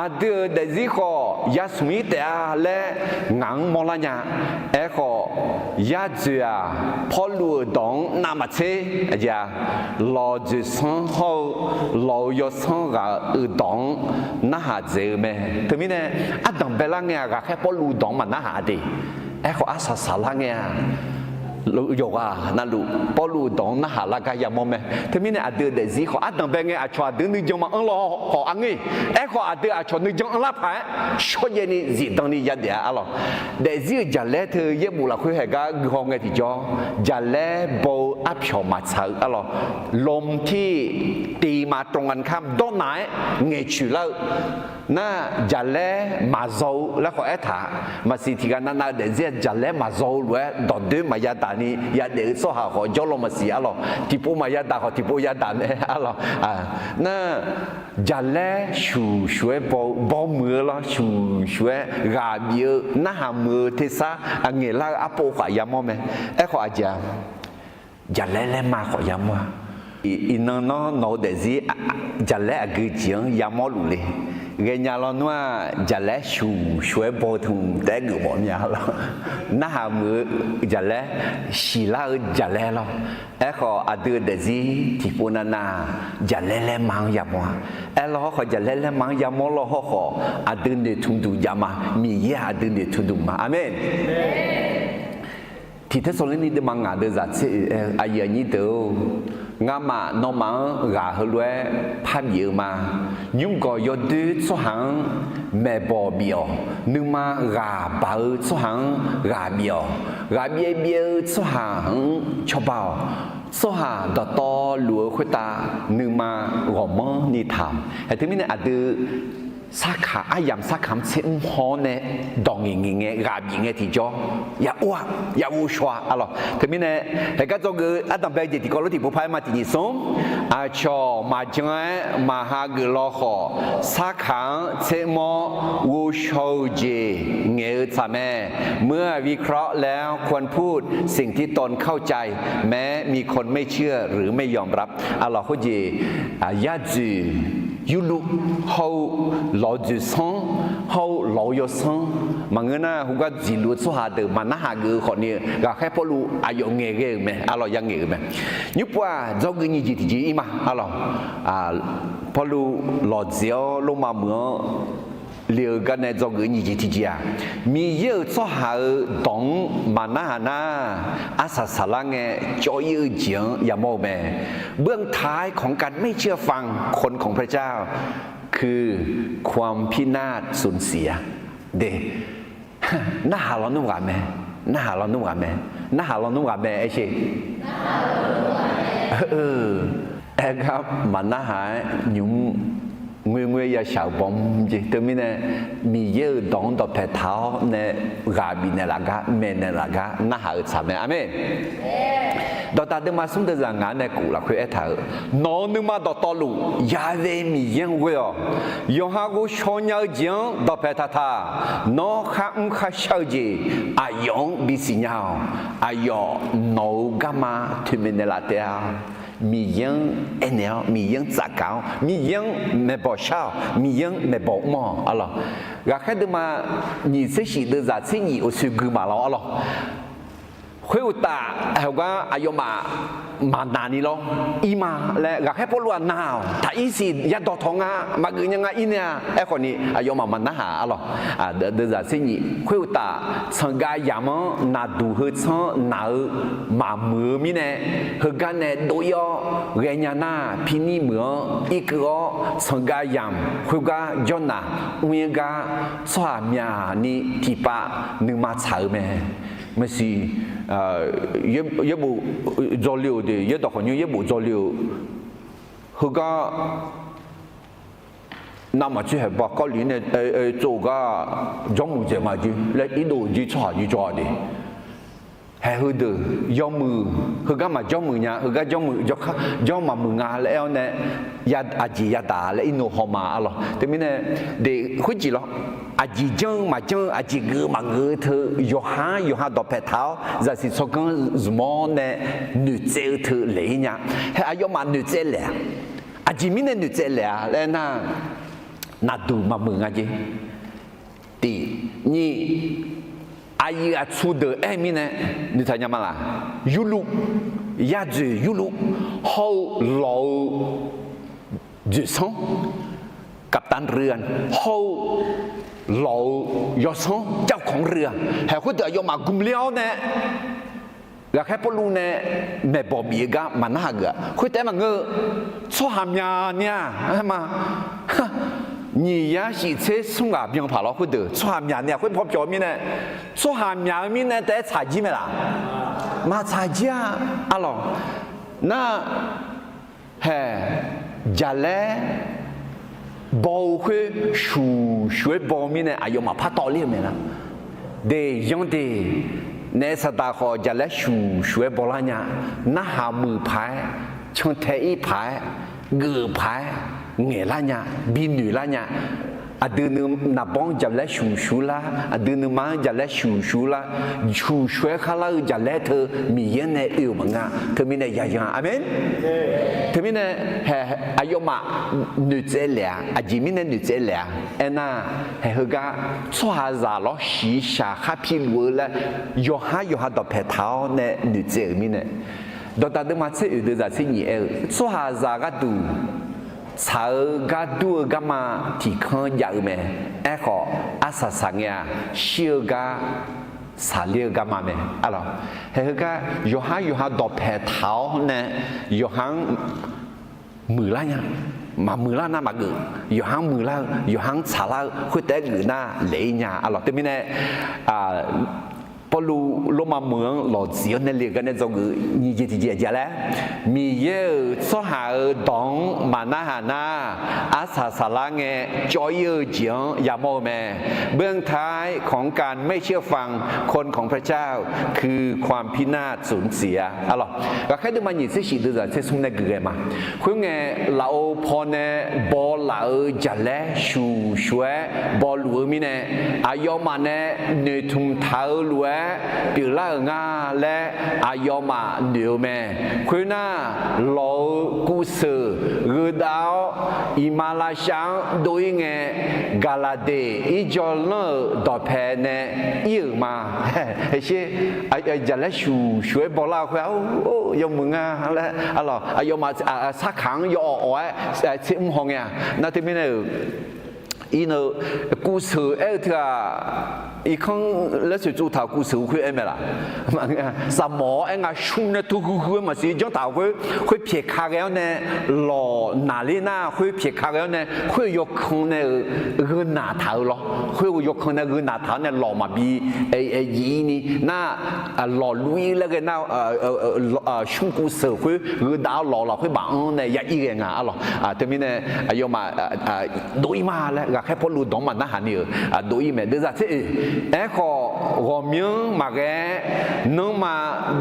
aqdui-euq daefzir khawf yasmq-ir taef-a laer ngaq-anr mawrlar nya. Aerkhawf, yadzoeq-aq, Pawrluv-euq dawq-anr navmaqtser, lawq dzoeqsanr hawr-eu lawq-euq yawsanr ghaq-euq dawq-anr narhaq dzaeq-eu mae. Teumirnae, ardanq baelar ngae-aq, ghaqkhaer Pawrluv dawq-anr maqnarhaq de. Aerkhawf, arsaq saqlar ngae-aq, yawqghaq navluf Pawrluv dawq-anr narhaq lar gar yamawr mae. Teumirnae, aqdui-euq daefzir khawf ardanq bae ngae, aqcawq aqdui nuijan maqanr law khawf arngeur-iq. Aerkhawf, aqdui aqcawq nuijan anrlar paq-aer shawrjaev ni zifdan ni yadaef-a arlawq. Daefzir-euq jaqlaer teu yaerbof lafkhoer haeq gar guihaw ngae tiqjawr, jaqlaer baw-eu arpyawq maqtsaq-eu arlawq. ลมที่ตีมาตรงกันข้าม dawrnaq-aer ngaeqcoeq lar-eu nar, jaqlaer maqzaw-eu laer khawf aertaq-a. Maqsiq tiqghaq navnav-eu daefzir-aq, jaqlaer maqzaw-eu lof-aer dawqdoer maqya daq ni yadaef-eu tsawrhaq khawf jawrlaw maqsiq arlawq. Tiqpov maqya daq khawf tiqpov ya daq mae arlawq. Nar, jaqlaer shuq shuq-aer baw-eu, baw muiq-eu lawr, shuq shuq-aer ghaq bif-eu narhaq muiq-eu tersar aqngaeq lar-eu arpov khawf yamawr mae. Aerkhawf aqjeq-aq, jaqlaer laerma khawf yamawr-a. Iqnan nawr nawq-eu daefzir jaqlaer aqgeu jeq-anr yamawr luf le. Ghaenya lawnmr-aq, jaqlaer shuq shuq-aer baw-eu tmq taef-aer geufmawf mya lawr. Narhaq muiq-eu jaqlaer, siqlar-eu jaqlaer lawr. Aerkhawf, aqdui-euq daefzir tiqpov navnav jaqlaer laerma-anr yamawr-a. Aerlawr hawrkhawf, jaqlaer laerma-anr yamawr lawr hawrkhawf, aqdui noeqtmq duq jav ma. Miqyaer-aq aqdui noeqtmq duq ma. Aqmeq. Tiqtersaqlorni deuvma ngaq deuvzaq tser oe-aer-eu, aqyuif aqnyir deuq-or, ngamaf nawmaf-anr ghaq heulof-aer parbif-eu ma. Nymrgawq yawdoer tsawrhaq-anr maeqbawq bif-awq. Nuima ghaq baq-eu tsawrhaq-anr ghaq bif-awq. Ghaq byaev byaev-eu tsawrhaq-anr cawba-awq. Tsawrhaq dawqtawvluf-eu khoertav nuima ghawqmanrni taq-awq. Haeq teumirnae aqdui sarkaq aryamq sarkaq-anr tser mr haw-awr nae dawq ngaeq ngaeq ngae ghaq bif ngae tiqjawr ya or-a, ya ghovshaw-a arlawq. Teumirnae, haeq gar dzawgeuf-eu ardanqbae-eu jeq tiqkawv lof tiqpov paq-aer ma tiqnyiq smr. Aqcawq maqjan-aer maqha geuf law khawf, sarkaq-anr tser mr-awr ghovshaw-eu jeq ngaeq-eu tsaq mae. เมื่อวิเคราะห์แล้วควรพูดสิ่งที่ตนเข้าใจ แม้มีคนไม่เชื่อหรือไม่ยอมรับ arlawq. Khoerjeq yadzoeq yurluv hawr-eu lawq-eu dzoeqsanr hawr-eu lawq-eu yawsanr maqngeur nar, heugar dziqluf-eu tsawrhaq deuq maqnarhaq geuf-eu khawfni, ghaqkhaer Pawrluv aqyawf ngaeqghae-euq mae arlawq, ya ngaeq-euq mae. Nymrpov-aq, dzawgeuf nyiq jeq tiqjeq ir ma arlawq. Pawrluv lawqdzaeq-awr Lormav meuq-anr le-eu gar nae dzawgeuf nyiq jeq tiqjeq-aq, Miqyaer-euq tsawrhaq-euq dawq-anr maqnarhaq nar, arsaq saqlar ngae cawv-ir-eu jeq-anr yamawr-eu mae. เบื้องท้ายของการไม่เชื่อฟังคนของพระเจ้า คือความพินาศสูญเสีย de. Narhaq lawnmr ghaq mae. Narhaq lawnmr ghaq mae. Narhaq lawnmr ghaq mae aer sher. Aer gar maqnarhaq-aer nymq-mr ngoerngoer yashaq-euq bawmr jeq. Teumirnae, Miqyaer-euq dawq-anr dawqpae taq-awr nae ghaq bifnaeq laf gar, maeqnaeq laf gar narhaq-eu tsaq mae. Aqmeq. Dawqdaq deuvma smr deuvzaq ngaq-anr nae kuf lafkhoer aertaq-euq, nawq-euq nuima dawqtawvluf Yaqve Miqyaer-anr ghoe-awq. Yawqha ghovshaw nya-eu jeq-anr dawqpae taq taq. Nawr kharmr kharshar-eu jeq aqyawf-anr bisiq nya-awq. Aqyawf nawq-euq garma toeqmaeq naeqlaf taef-a. Miqyaer-anr aernaeq-awr, Miqyaer-anr tsafgaq-awr, Miqyaer-anr maeqbawq shar-awq, Miqyaer-anr maeqbawq mr-awq arlawq. Ghaqkhaer deuvma nyiq tser shif deuvzaq tser nyiq uqshoe gui maqlawr arlawq. Khoeruqtaf, heugar aqyawfmaf maqnaq ni lawr, ir ma laer ghaqkhaer Pawrluv-aq naq-awq. Taq ir siq yadawq tawq nga, maqgeuf nya nga ir nae-a. Aerkhawf ni aqyawfmaf maqnarhaq arlawq. Deuvzaq tser nyiq khoeruqtaf, tsanqgav yamq-anr naqduq heu tsanr naq-eu maqmuiq-eu mirnae, heugar nae dov-ir-awr ghaenya nar, Pirnir meuq-anr irkeuv-awr tsanqgav yamq khoergar jawrnaq mr-ir gar, tsawrhaq myaqni tiqpav nuima tsaq-eu mae. Maqsiq, yaerbof dzawle-euq de, yaerdawq khawqnymr yaerbof dzawle-euq heugar navmaqtser haeq ba Kawrluv nae tsov-eu gar jawrmuiq dzaeq ma jir laer irdov-eu jir tsawrhaq jir jawr-a de. Haeq heudeuq yawmuiq, heugar maqjawrmuiq nya, heugar jawrmuiq jawr maqmuiq nga laer aer-awr nae, aqjeq yadaq laer irnov haw ma arlawq. Teumirnae, de khoerjeq lawr. aqjeq janr-eu maqjanr-eu, aqjeq geuf-eu maqgeuf-eu teu, yawqha-anr yawqha dawqpae taq-awr, zaqsiq tsawrganr zmq-awr nae noeqtsaev-eu teu laeq-ir nya. Hae, aqyawfmaf noeqtsaev laeq-a. Aqjeq mirnae noeqtsaev laeq-a laer nar, naqduq maqmuiq nga jeq. Tiq, nyiq, aqyuif aqtsu deuq aer-eu mirnae noeqtaq nya ma laq? Yurluv, yadzoeq yurluv hawr-eu lawq-eu dzoeqsanr, กัปตันเรือ hawr-eu lawq-eu yawsanr, เจ้าของเรือ haeq khoerdeuq aqyawfmaf gmq ler-awr nae, ghaqkhaer Pawrluv nae maeqbawq bif-eu gar maqnarhaq geuf-a. Khoertaef-aer maqngeur-eu, tsawrhaq myaq ni-aq, aer ma, nyiq yar shif tser smr ghaq byan paq lawr khoerdeuq tsawrhaq myaq ni-aq, khoer paw pyawq-eu mirnae, tsawrhaq myaq-eu mirnae taef-aer tsaq jir mae laq? Maqtsaq jir-a. Arlawq, nar, hae, jaqlaer baw-eu khoer shuq shuq-aer baw-eu mirnae aqyawfmaf partawv ler-eu mae nar. Deq yanr de, naef saqdaq khawf jaqlaer shuq shuq-aer bawlar nya. Narhaq muiq paq-aer, cantae ir paq-aer, geuf paq-aer, ngaeqlar nya, binoeq lar nya. Aqdui nuima naqbawr-anr jaqlaer shuq shuq lar, aqdui nuima-anr jaqlaer shuq shuq lar, shuq shuq-aer kharlar-eu jaqlaer teu Miqyaer nae oe-euq maqngeur-a. Teumirnae yaqyan, aqmeq. Teumirnae, hae, aqyawfmaf noeqtsaev laeq-a. Aqjeq mirnae noeqtsaev laeq-a aernar, hae, heugar tsawrhaqzaq lawr shiqshaq khar piluf-eu laer, yawqhar yawqha dawqpae taq-awr nae noeqtsaev-euq mirnae, dawqdaq deuvma tser oeq deuvzaq tser nyiq aer-eu, tsawrhaqzaq gharduq tsaq-eu gar dur-eu garma tiqkanr jav-eu mae. Aerkhawf, arsaq saq ngae-aq, shir-eu gar saqler-eu garma mae. Arlawq, hae, heugar yawqhar yawqha dawqpae taq-awr nae yawqha-anr muiqlar nya. Maqmuiqlar nar maqgeuf. Yawqha-anr muiqlar-eu, yawqha-anr tsaqlar-eu khoertaef-aer geuf nar laeq-ir nya. Arlawq, teumirnae, Pawrluv Lormav meuq-anr lawqtsuif-awr nae le-eu gar nae dzawgeuf nyiq jeq tiqjeq aqjeq laer, Miqyaer-euq tsawrhaq-euq dawq-anr maqnarhaq nar, arsaq saqlar ngae cawv-ir-eu jeq-anr yamawr-eu mae. เบื้องท้ายของการไม่เชื่อฟังคนของพระเจ้า คือความพินาศสูญเสีย Arlawq, ghaqkhaer deuvma nyiq tser shif deuvzaq tser smr nae geuf ghae ma. Khoerngae, lafov pawnae baw laf-euq jaqlaer shuq shuq-aer bawluf-eu mirnae, aqyawfmaf nae noeqtmq taq-eu lof-aer pyeuflar-euq nga laer aqyawfmaf noeq-eu mae. Khoernar, lawq-euq kuvseuq gheudav-awr, iqmalavshav-anr dov-ir ngae, Gaqlaqdeq irjawvlanr-euq dawqpae nae ir-euq ma. Sher, jaqlaer shuq shuq-aer bawlar-eu khoer-a, yawmuiq nga laer, arlawq, aqyawfmaf sarkaq-anr yawawq awq-aer tser mr haw ngae-a. Nar teumirnae-euq, iqnan-eu kuvseuq aer-eu teu-aq, irkanr laer soeqtsuv taq-euq kuvseuq-eu khoer aer mae laf? Saqmawf-awr aer nga, shmr nae tu huiq huiq-aer maqsiq janr taq-euq khoer, khoer pyaeq ka ghae-awr nae lawq naqler nar, khoer pyaeq ka ghae-awr nae khoer-eu yawkan nae-euq gheu naq taq-eu lawr. Khoer-eu yawkan nae gheu naq taq-awr nae lawq maqbi jif-ir ni nar, lawq luf-ir laer ghae nar, shmr kuvseuq khoer gheudav-awr lawq lafkhoer baf-anr nae ya ir ghae nga, arlawq. Teumirnae aqyawfmaf dov-ir ma laer ghaqkhaer Pawrluv dawq-anr maqnarhaq ni-euq dov-ir mae. Deuvzaq tser oeq, aerkhawf ghawqmyanr maqghae-aer, nanrma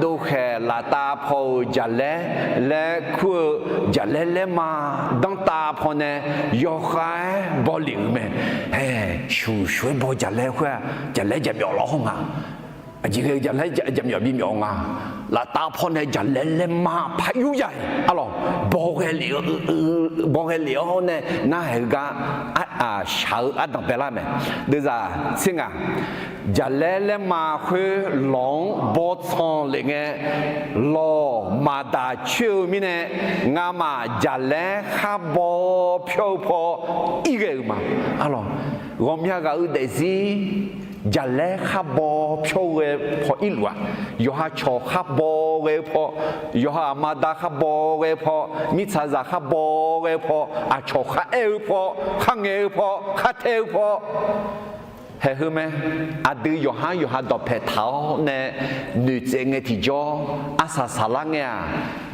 dovkhaeq laftav paw-euq jaqlaer laer kur-eu jaqlaer laerma danrtav pawnae yawkhav-aer baw lef-euq mae. Hae, shuq shuq-aer baw jaqlaer khoer-aq, jaqlaer jaqmyawf lawr haw nga. Aqjeq ghae-eu jaqlaer jaqmyawf bimyawf nga. Laftav pawnae jaqlaer laerma par yur ya-iq, arlawq, baw ghae lef-awr nae narhaq-eu gar shaq-eu ardanq baelar mae. Deuvzaq tser ngaq, jaqlaer laerma khoer lawq-anr baw tsanq lef ngae, lawq maqdaq coer-eu mirnae, ngamaf jaqlaer khar baw pyawr-eu paw ir ghae-euq ma. Arlawq, ghawqmya ghaq-eu daefzir jaqlaer khar baw pyawr-eu ghae paw irluf-aq, yawqha cawq khar baw ghae-eu paw, yawqha aqma da khar baw ghae-eu paw, mirtsaqzaq khar baw ghae-eu paw, aqcawq khar aer-eu paw, khar ngaeq-eu paw, khar tae-eu paw, Haeq heu mae. Aqdui yawqhar yawqha dawqpaeq taq-awr nae noeqtsaev ngae tiqjawr, arsaq saqlar ngae-aq,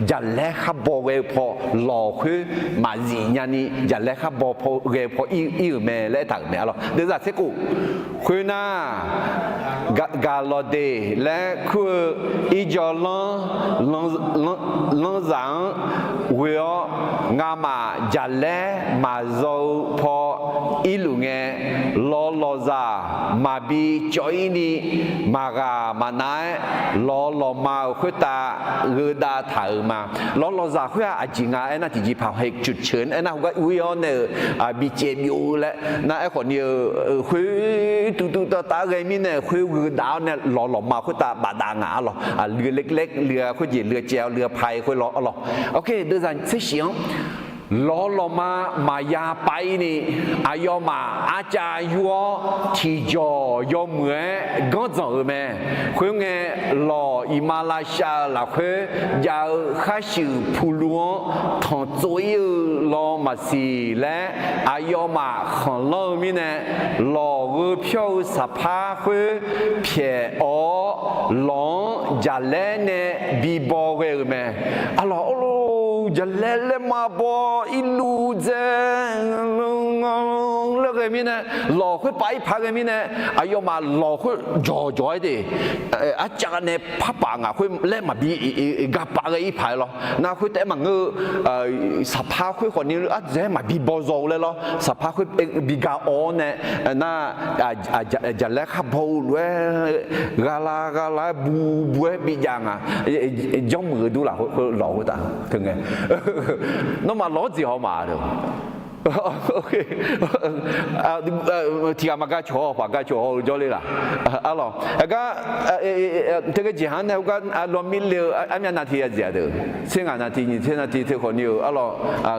jaqlaer khar baw ghae-eu paw lawq khoer maqzif nyani jaqlaer khar baw ghae-eu paw ir-euq mae laer aertaq-euq mae arlawq. Deuvzaq tser khof, khoernar, gaqlawqdeq laer kur-eu irjawvlanr lanrzaq-anr ghoe-awr, ngamaf jaqlaer maqzaw-eu paw irluf ngae, lawqlawqzaq maqbi cawv-ir ni maqghaq maqnav-aer, lawqlawqma-euq khoertav gheudav taq-euq ma. Lawqlawqzaq khoer-aq aqjeq nga aernar, tiqjeqpaq haeq cuq ceuq-anr aernar, heugar ur-ir-awr nae-euq bicaev byov-eu laer nar, aerkhawf ni-eu khoer tuv tuv tav tav-aer ghae mirnae khoer gheudav-awr nae lawqlawqma khoertav bafdav nga arlawq. Luiv ler ler, luiv-a khoerjeq, luiv caev-awr luiv-a pai khoer lawr arlawq. Deuvzaq tser shif-anr, lawqlawqma maqya pav-ir ni, aqyawfmaf arcav yur-awr tiqjawq yawmuiq-aer ganr dzanq-euq mae. Khoerngae, lawq iqmalavshav-eu lafkhoer jav-eu kharshuif puqluv-anr tanqtsov-ir-eu law maqsiq laer aqyawfmaf khanqlanr-eu mirnae, lawq gheu pyawr-eu saqpar khoer pyaeq-awr, lawq-anr jaqlaer nae bibaw ghae-euq mae. Arlawq, jaqlaer laerma baw irluv dzae laer ghae mirnae, lawq khoer pav-ir paq ghae mirnae, aqyawfmaf lawq khoer jawqjawq-aer de, arcav nae parpaf ngaq khoer laer maqbi gapaf ghae-ir paq-aer lawr. Nar khoertaef-aer maqngeur-eu, saqpar khoer khawf ni ardzaeq-aer maqbi baw zaw-eu laer lawr. Saqpar khoer biga awv-awr nae, nar, jaqlaer khar baw-eu lof-aer, ghalav ghalav-aer bu bu-aer bijav nga. Janrmuiq-eu dur lafkhoer lawq khoertav teungae, nawmaf lawq-anr jeq haw ma-a. Tiqghaq maqgar cawq haw, paqgar cawq haw-eu jawrler laf. Arlawq, aqgar, teughae jeqhaq-anr nae heugar lawmir le-eu armyav navtiq ya dzaeq-a deuq, tser ngaq navtiq nyiq tser navtiq teu khawf ni-euq arlawq,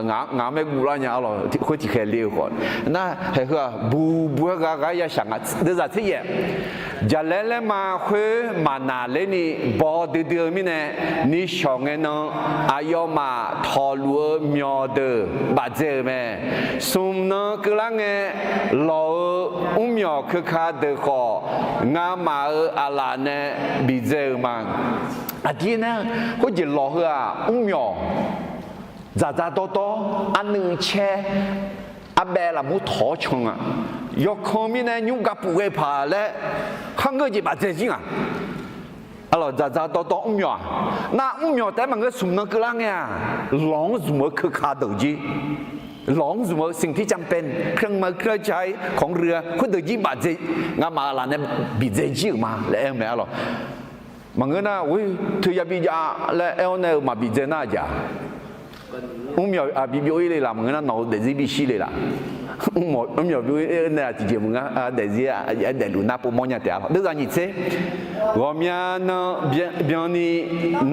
ngaq-anr maer guvlar nya arlawq, khoer tiqkhaeq le-eu khawf. Nar, haeq heu-aq bu bu-aer ghaq ghaq-aer yashaq nga. Deuvzaq tser yaef, jaqlaer laerma khoer maqnaq ler ni baw duidui-eu mirnae, nishawq ngae nan aqyawfmaf tawqluf-eu myawq deuq bafdzae-euq mae. Smq nan keuvlar ngae, lawq-euq mrmyawq keuka deuq khawf, ngamaf-euq aqlaf nae bidzae-euq ma. Aqdir nar, khoerjeq lawq heu-aq mrmyawq, dzaqdzaq dawrdawr, arnuiv caer, arbaev lafmur tawq-awr can nga. Yawkan mirnae nymr gapuf ghae paq laer kharngeur jeq bafdzae jir nga. Arlawq, dzaqdzaq dawrdawr mrmyawq-aq, nar mrmyawq taef-aer maqngeur, smq nan keuvlar ngae-aq, lawq-anr zmq-eu keuka deuq jir, lawq-anr zmq-eu สิ่งที่จำเป็น เครื่องไม้เครื่องใช้ของเรือ khoerdeuq jir bafdzae, ngamaf aqlaf nae bidzae jir-euq ma laer aer-eu mae arlawq. Maqngeur nar, or, teuya bijav laer aer-awr nae-eu maqbidzae nar aqjeq-a. Mrmyawq bi byov-ir le laf maqngeur nar, nawq-eu daefzir bishir le laf. Mrmyawq byov-ir nae-aq tiqjeq maqnga, daefzir-a, daefluf nar povmawr nya taef-a lawq. Deuvzaq nyiq tser, ghawqmya nan byanni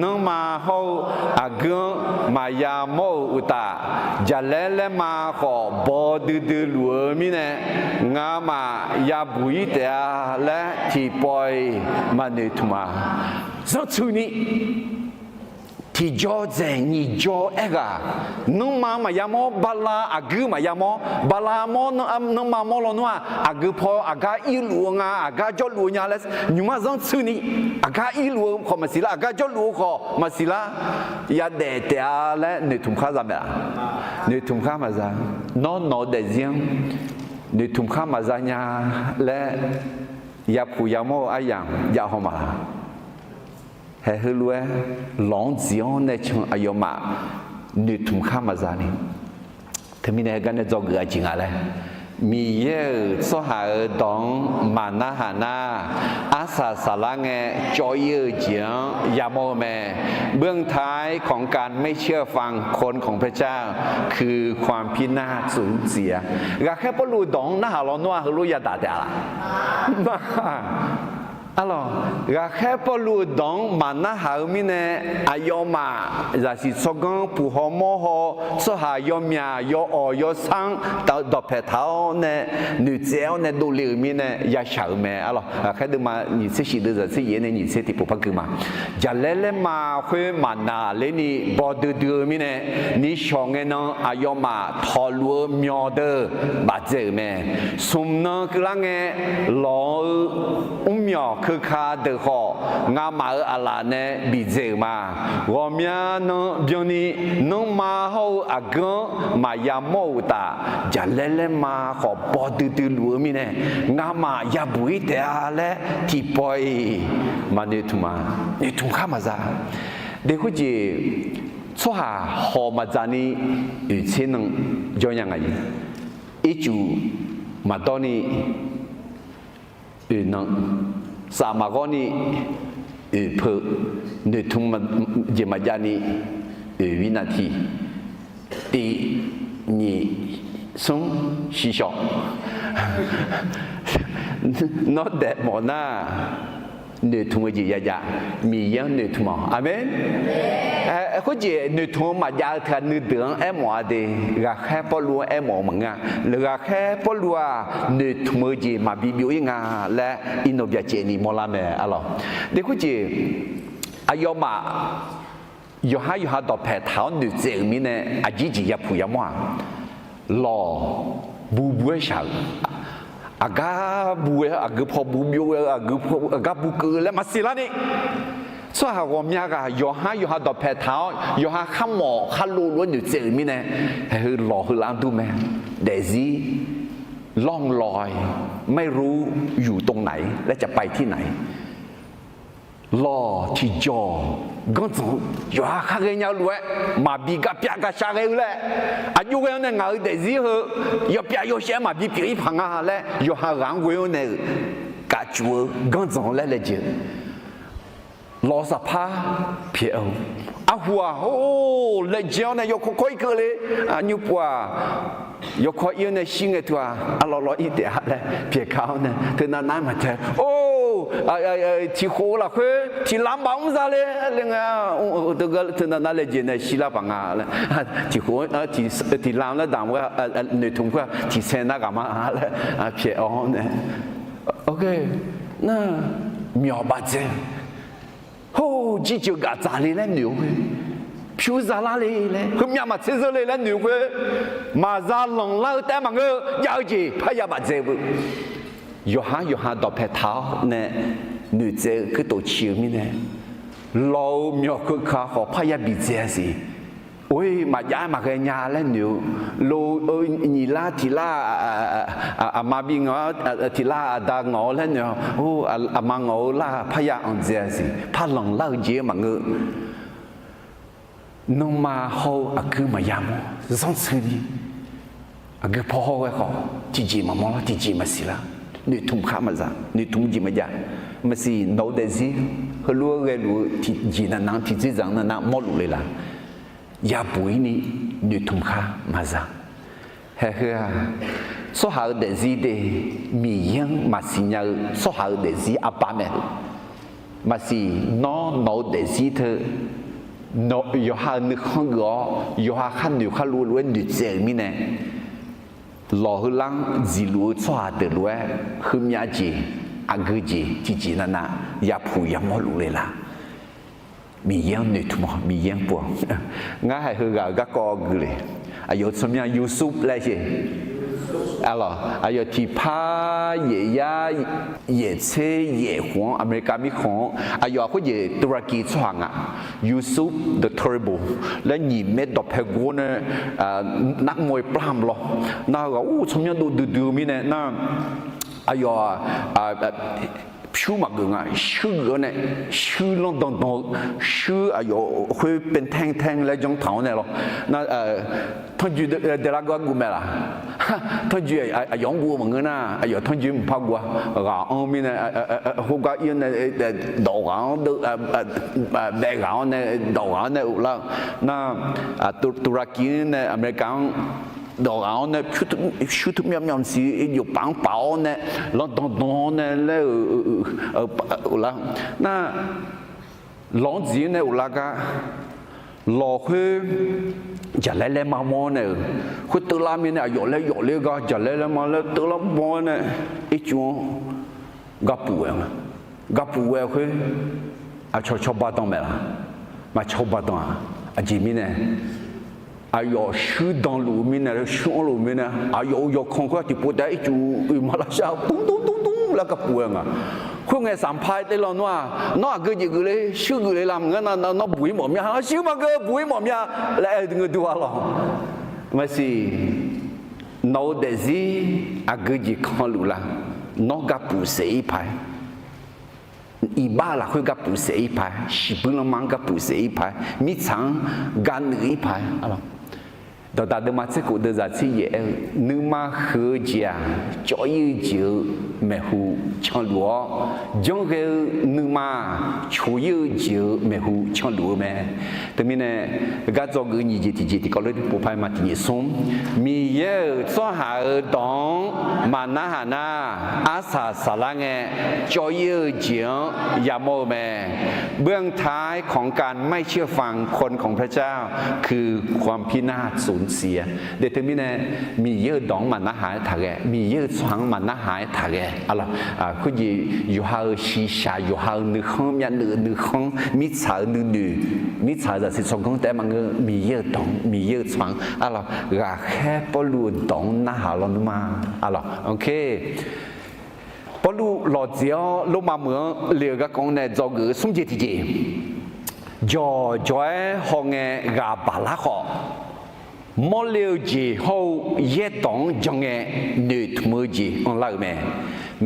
nanrma hawr-eu aqgeu-anr maqya mawr-euq uqtaf, jaqlaer laerma khawf baw duidui luf-eu mirnae, ngamaf yabuq-ir taef-a laer tiqpawf-iq maqnoeq tmq-a. Zanrtsuini tiqjawr dzaeq nyiq jawr aerghaq, nanrma maqya mawr, bala aqguir maqya mawr, bala mawr, nanrma mawr lawnmr-aq, aqgeu paw aqgar irluf-eu nga, aqgar jawrluf-eu nya laer nymqmar zanrtsuini, aqgar irluf-eu khawf maqsiq lar, aqgar jawrluf-eu khawf maqsiq lar, yadaef taef-a laer noeqtmq khar za mae-aq. Noeqtmq khar maqza. Nawr nawq-eu daefzir-anr noeqtmq khar maqza nya laer yapuq yamawr-eu aryamq jav haw ma laq? Haeq heulof-aer lawq-anr dziq-anr nae can aqyawfmaf noeqtmq khar maqza ni, teumirnae heugar nae dzawgeuf-a jeq nga laer, Miqyaer-euq tsawrhaq-euq dawq-anr maqnarhaq nar, arsaq saqlar ngae cawv-ir-eu jeq-anr yamawr-eu mae. เบื้องท้ายของการไม่เชื่อฟังคนของพระเจ้า คือความพินาศสูญเสีย. Ghaqkhaer Pawrluv-euq dawq-anr narhaq lawnmr-aq heulof yadaq taef-a laq? Maqha. Arlawq, ghaqkhaer Pawrluv-euq dawq-anr maqnarhaq-eu mirnae, aqyawfmaf zaqsiq tsawrganr puq haw mawr haw, tsawrhaq yawmyaq yawawq yawsar-anr dawqpaeq taq-awr nae, noeqtsaev-awr nae dovle-euq mirnae yashaq-euq mae. Arlawq, ghaqkhaer deuvma nyiq tser shif deuv zaq tser yaef nae nyiq tser tiqpov par gui ma. Jaqlaer laerma khoer maqnaq ler ni baw duidui-eu mirnae, nishawq ngae nan aqyawfmaf tawqluf-eu myawq deuq bafdzae-euq mae. Smq nan keuvlar ngae, lawq-eu mrmyawq keuka deuq khawf, ngamaf-euq aqlaf nae bidzae-euq ma. Ghawqmya nan byanni nanrma hawr-eu aqgeu-anr maqya mawr-euq uqtaf, jaqlaer laerma khawf baw duidui luf-eu mirnae, ngamaf yabuq-ir taef-a laer tiqpawf-iq maqnoeqtmq ma. Noeqtmq khar maqza. Deq khoerjeq, tsawrhaq hawq maqdzaq ni oeq tser nan jawr nya nga-iq. Ircuf maqdawr ni oeq nan, saf maqghawr ni oeq peu, noeqtmq jeq maqjav ni oeq winna tiq, tiq, nyiq, smr, shiqshawq. Nawr daef mawf nar, noeqtmq-eu jeq yajav, Miqyaer-anr noeqtmq-awq. Aqmeq. Khoerjeq noeqtmq-eu maqjav-eu teughaq nuideuq-anr aermawf-a de, ghaqkhaer Pawrluv-anr aermawf-eu maqngeur-a. Ghaqkhaer Pawrluv-aq noeqtmq-eu jeq maqbi byov-ir nga laer iqnan byacaevni mawrlar mae. Arlawq, deq khoerjeq, aqyawfmaf yawqhar yawqha dawqpaeq taq-awr noeqtsaev-euq mirnae aqjeq jeq yapuq yamawr-aq, lawq bu bu-aer shaq-euq, aqgar bu-aer aqgeu paw bu byov-eu, aqgeu paw aqgar bu keuv-eu laer maqsiq larni, tsawrhaq ghawqmya ghaq yawqhar yawqha dawqpaeq taq-awr yawqha kharmawf kharlov lof-aer noeqtsaev-euq mirnae, haeq heu lawq heu lar-anr dur mae. Daefzir ร่องรอย ไม่รู้อยู่ตรงไหน laer caqpae tir naq-iq, lawq tiqjawq ganrdzanq-eu yawqha khar ghaenya-eu lof-aer maqbi garpyav garshar ghae-eu laer, aqjox ghae-awr nae ngaq-euq daefzir heu yawpyav yawshaev-aer maqbi pyeuf-ir paq nga laer yawqha ghaq-anr ghoe-awr nae-euq kafcuf-eu ganrdzanq-eu laer laejae-eu lawq saqpar pyaeq-eu, arhu-aq or laejae-awr nae yawkawr kawr-ir keuvle, nymrpov-aq yawkawr ir-awr nae shir ngae teu-aq, arlawr lawr ir taef-a laer pyaeq ka-awr nae teunav nav-aer maqtae, or tiqkhof-eu lafkhoer tiqlam baf mr za le le nga, teunav nav laejae nae shirlar paq nga laer, tiqkhof tiqlam laer damq-eu noeqtmq khoer-aq tiqsaer nar ghaq ma laer pyaeq-awr nae, nar myawq bafdzae-eu, hawr-eu jirjeuq gaf dzaqle laer noeq-eu khoer, pyur zalar le laer, heumyav maqtser zeur le laer noeq-eu khoer, maqza lanqlar-eu taef-aer maqngeur-eu jav-eu jeq parya bafdzae-eu beu. Yawqhar yawqha dawqpae taq-awr nae noeqtsaev-eu kuirtof ciq-eu mirnae, lawq-eu myawq keuka khawf parya bidzae-a siq. Or-ir maqjav-aer maqghae nya laer noeq-eu, lo-eu nyiq lar tiq lar aqma bi ngawq-awr tiq lar aqda ngawq-awr laer noeq-awr, aqma ngawq-eu lar parya anqdzae-a siq. Par lanqlar-eu jeq-aer maqngeur. Nanrma hawr-eu aqgeu maqya mawr zanrtsuini, aqgeu paw hawr ghae khawf tiqjeq maqmawr lar, tiqjeq maqsiq lar, noeqtmq khar maqza, noeqtmq jeq maqjav. Maqsiq nawq-eu daefzir heulof-aer ghaeluf-eu tiqjeq navnav-anr tiqdzerdzaq-anr navnav mawrluf le laq. Yabuq-ir ni noeqtmq khar maqza. Haeqheu-aq, tsawrhaq-eu daefzir de, Miqyaer-anr maqsiq nya-eu tsawrhaq-eu daefzir arbar mae. Maqsiq nawr nawq-eu daefzir teu, yawqha-euq nuikhanr geuf-awr yawqha khar noeq khar lov lof-aer noeqtsaev-euq mirnae, lawq heular-anr dziqluf-eu tsawrhaq deuq lof-aer heumyav jeq, aqgeu jeq tiqjeq navnav yapuq yamawr luf le laq. Miqyaer-anr noeqtmq-awq, Miqyaer-anr pov-awq. Ngar haeq heughaq-euq garkawv gui le. Aqyawf-euq tsawrmyanr Yusuf laer sher. Arlawq, aqyawf tiqpar yaef yar yaef tser yaef khof-anr America mirkhanq-anr aqyawf khoerjeq Turkey tsawrhaq nga. Yusuf the Terrible laer nyiq maer dawqpae gor nae narmawr-i plavmq lawr. Nar heughaq-aq tsawrmyanr dov duidui-eu mirnae nar, aqyawf-aq pyur maqgeuf nga, shuir geuf-awr nae, shuir lanr dandan-eu, shuir aqyawf khoer เป็นแท่งๆ laer janr taq-awr nae lawr. Nar, tanrjoe daeqlar geu-a guv mae laq. Tanrjoe aqyawf-anr guv-eu maqngeur nar, aqyawf tanrjoe mqpar guv-a. Ghaq-anr mirnae, khoergar ir-awr nae, dawq ghaq-anr, baef ghaq-anr nae, dawq ghaq-anr nae uvlar-eu. Nar, Turkey nae America-anr dawq ghaq-awr nae, pyur tmr myavmyav siq, jofpaf-anr paf-awr nae, lanrdan dan-awr nae laer-euq, lar, nar, lawq-anr dziq-anr nae ghoflar gar, lawq khoer jaqlaer laer ma mawr-awr nae-euq, khoer teuvlar mirnae aqyawf laer yawf ler gar jaqlaer laer ma laer teuvlar mawr-awr nae, ircuf-anr gapuf ghae-a. Gapuf ghae-eu khoer, aqcawq cawba dan maeqlaf, maqcawba dan-aq, aqjeq mirnae aqyawf shuir danluf-eu mirnae, shuir anrluf-eu mirnae, aqyawf-euq yawqkanq khoer-aq tiqpov taef-aer ircuf uiqma lavshav-eu dmr dmr dmr dmr laer gapuf ghae nga. Khoerngae, Sanqpaq-aer ler lawnmr-aq, nawr aqgeu jeq geufle, shuir geufle la maqngeur nar, nawr buq-ir mawf mya, shuir maqgeu buq-ir mawf mya laer aer-eu ngeur dur-a lawq. Maqsiq, nawq-eu daefzir aqgeu jeq kanluf la? Nawr gapuf saef-ir paq-aer, iqbax-eu lafkhoer gapuf saef-ir paq-aer, shiqbuir lanma-anr gapuf saef-ir paq-aer, mirtsaq-anr gaqnuif-ir paq-aer, dawqdaq deuvma tser khof deuvzaq tser yaef aer-eu, nuima huiq-eu jeq-aq, cawv-ir-eu jeq-euq maeqhu canluf-awr, janrghae-eu nuima-aq, coq-ir-eu jeq-euq maeqhu canluf-eu mae. Teumirnae, gar dzawgeuf nyiq jeq tiqjeq tiqkawv lof-aer pov par ma. Tiqjeq smr, Miqyaer-euq tsawrhaq-euq dawq-anr maqnarhaq nar, arsaq saqlar ngae, cawv-ir-eu jeq-anr yamawr-eu mae. เบื้องท้ายของการไม่เชื่อฟังคนของพระเจ้า คือความพินาศสูญเสีย Deuq teumirnae, Miqyaer-euq dawq-anr maqnarhaq-aer taqghae, Miqyaer-euq tsawrhaq-anr maqnarhaq-aer taqghae, arlawq, khoerjeq yawqha-euq shiqshaq, yawqha-euq nuikhanr, myavnuiv-euq nuikhanr, mirtsaq-euq nuinoeq, mirtsaq-euq zaqsiq tsawrganr taef-aer maqngeur, Miqyaer-euq dawq-anr, Miqyaer-euq tsawrhaq-anr, arlawq, ghaqkhaer Pawrluv-euq dawq-anr narhaq lawnmr-a, arlawq, Pawrluv lawqtseq-awr Lormav meuq-anr le-eu garkawv-anr nae dzawgeuf-eu smr jeq tiqjeq, jawqjawq-aer hawngae ghaq baqlar khawf, mawrle-eu jeq hawr-eu yaerdawq-anr jan ngae, noeqtmq-eu jeq anrlar-euq mae.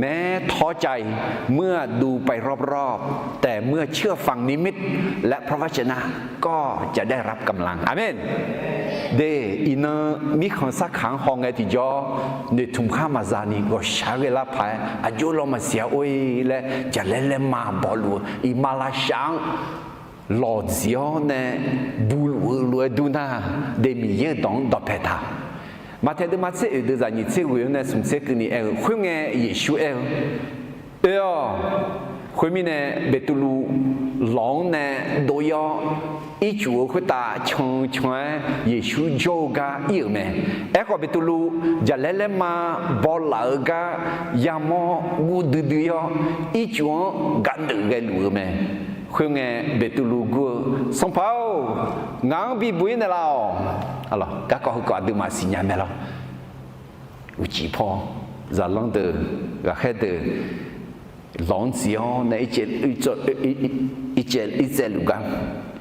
แม้ท้อใจ เมื่อดูไปรอบๆ แต่เมื่อเชื่อฟังนิมิต และพระวจนะ ก็จะได้รับกำลัง Aqmeq. De, iqnan mirkhanq sarkaq-anr hawngae tiqjawr, noeqtmq khar maqza ni ghawqshaq ghae lar paq-aer aqjox law maqsiq-a or-e laer jaqlaer laer ma bawluf-eu iqmalavshav-anr lawqtseq-awr nae buluf-eu lof-aer dur nar, de Miqyaer-euq dawq-anr dawqpae taq. Maqtaeq deuvma tser oeq deuvzaq nyiq tser ghoeq-anr nae smq tser keuvni aer-eu, khoerngae Yeqsur aer-eu, Oe-awq. Khoermirnae, Beqtuvluv lawq-anr nae dov-ir-awr, ircuf-eu khoertav can can-aer Yeqsur jawr-eu gar ir-euq mae. Aerkhawf, Beqtuvluv jaqlaer laer ma bawlaf-eu gar yamawr guv duidui-awr, ircuf-anr gaqneuf ghaeluf-eu mae. Khoerngae, Beqtuvluv gur-eu, Sanqpaq-or, ngaq-anr bibuq-ir naeqlaf-awq. Garkawv heukawv aqduimaf siqnya mae lawr. Uqcif paw, zaqlanr deuq, ghaqkhaer deuq, lawq-anr tseq-awr nae ircaev, ircaev luf gar,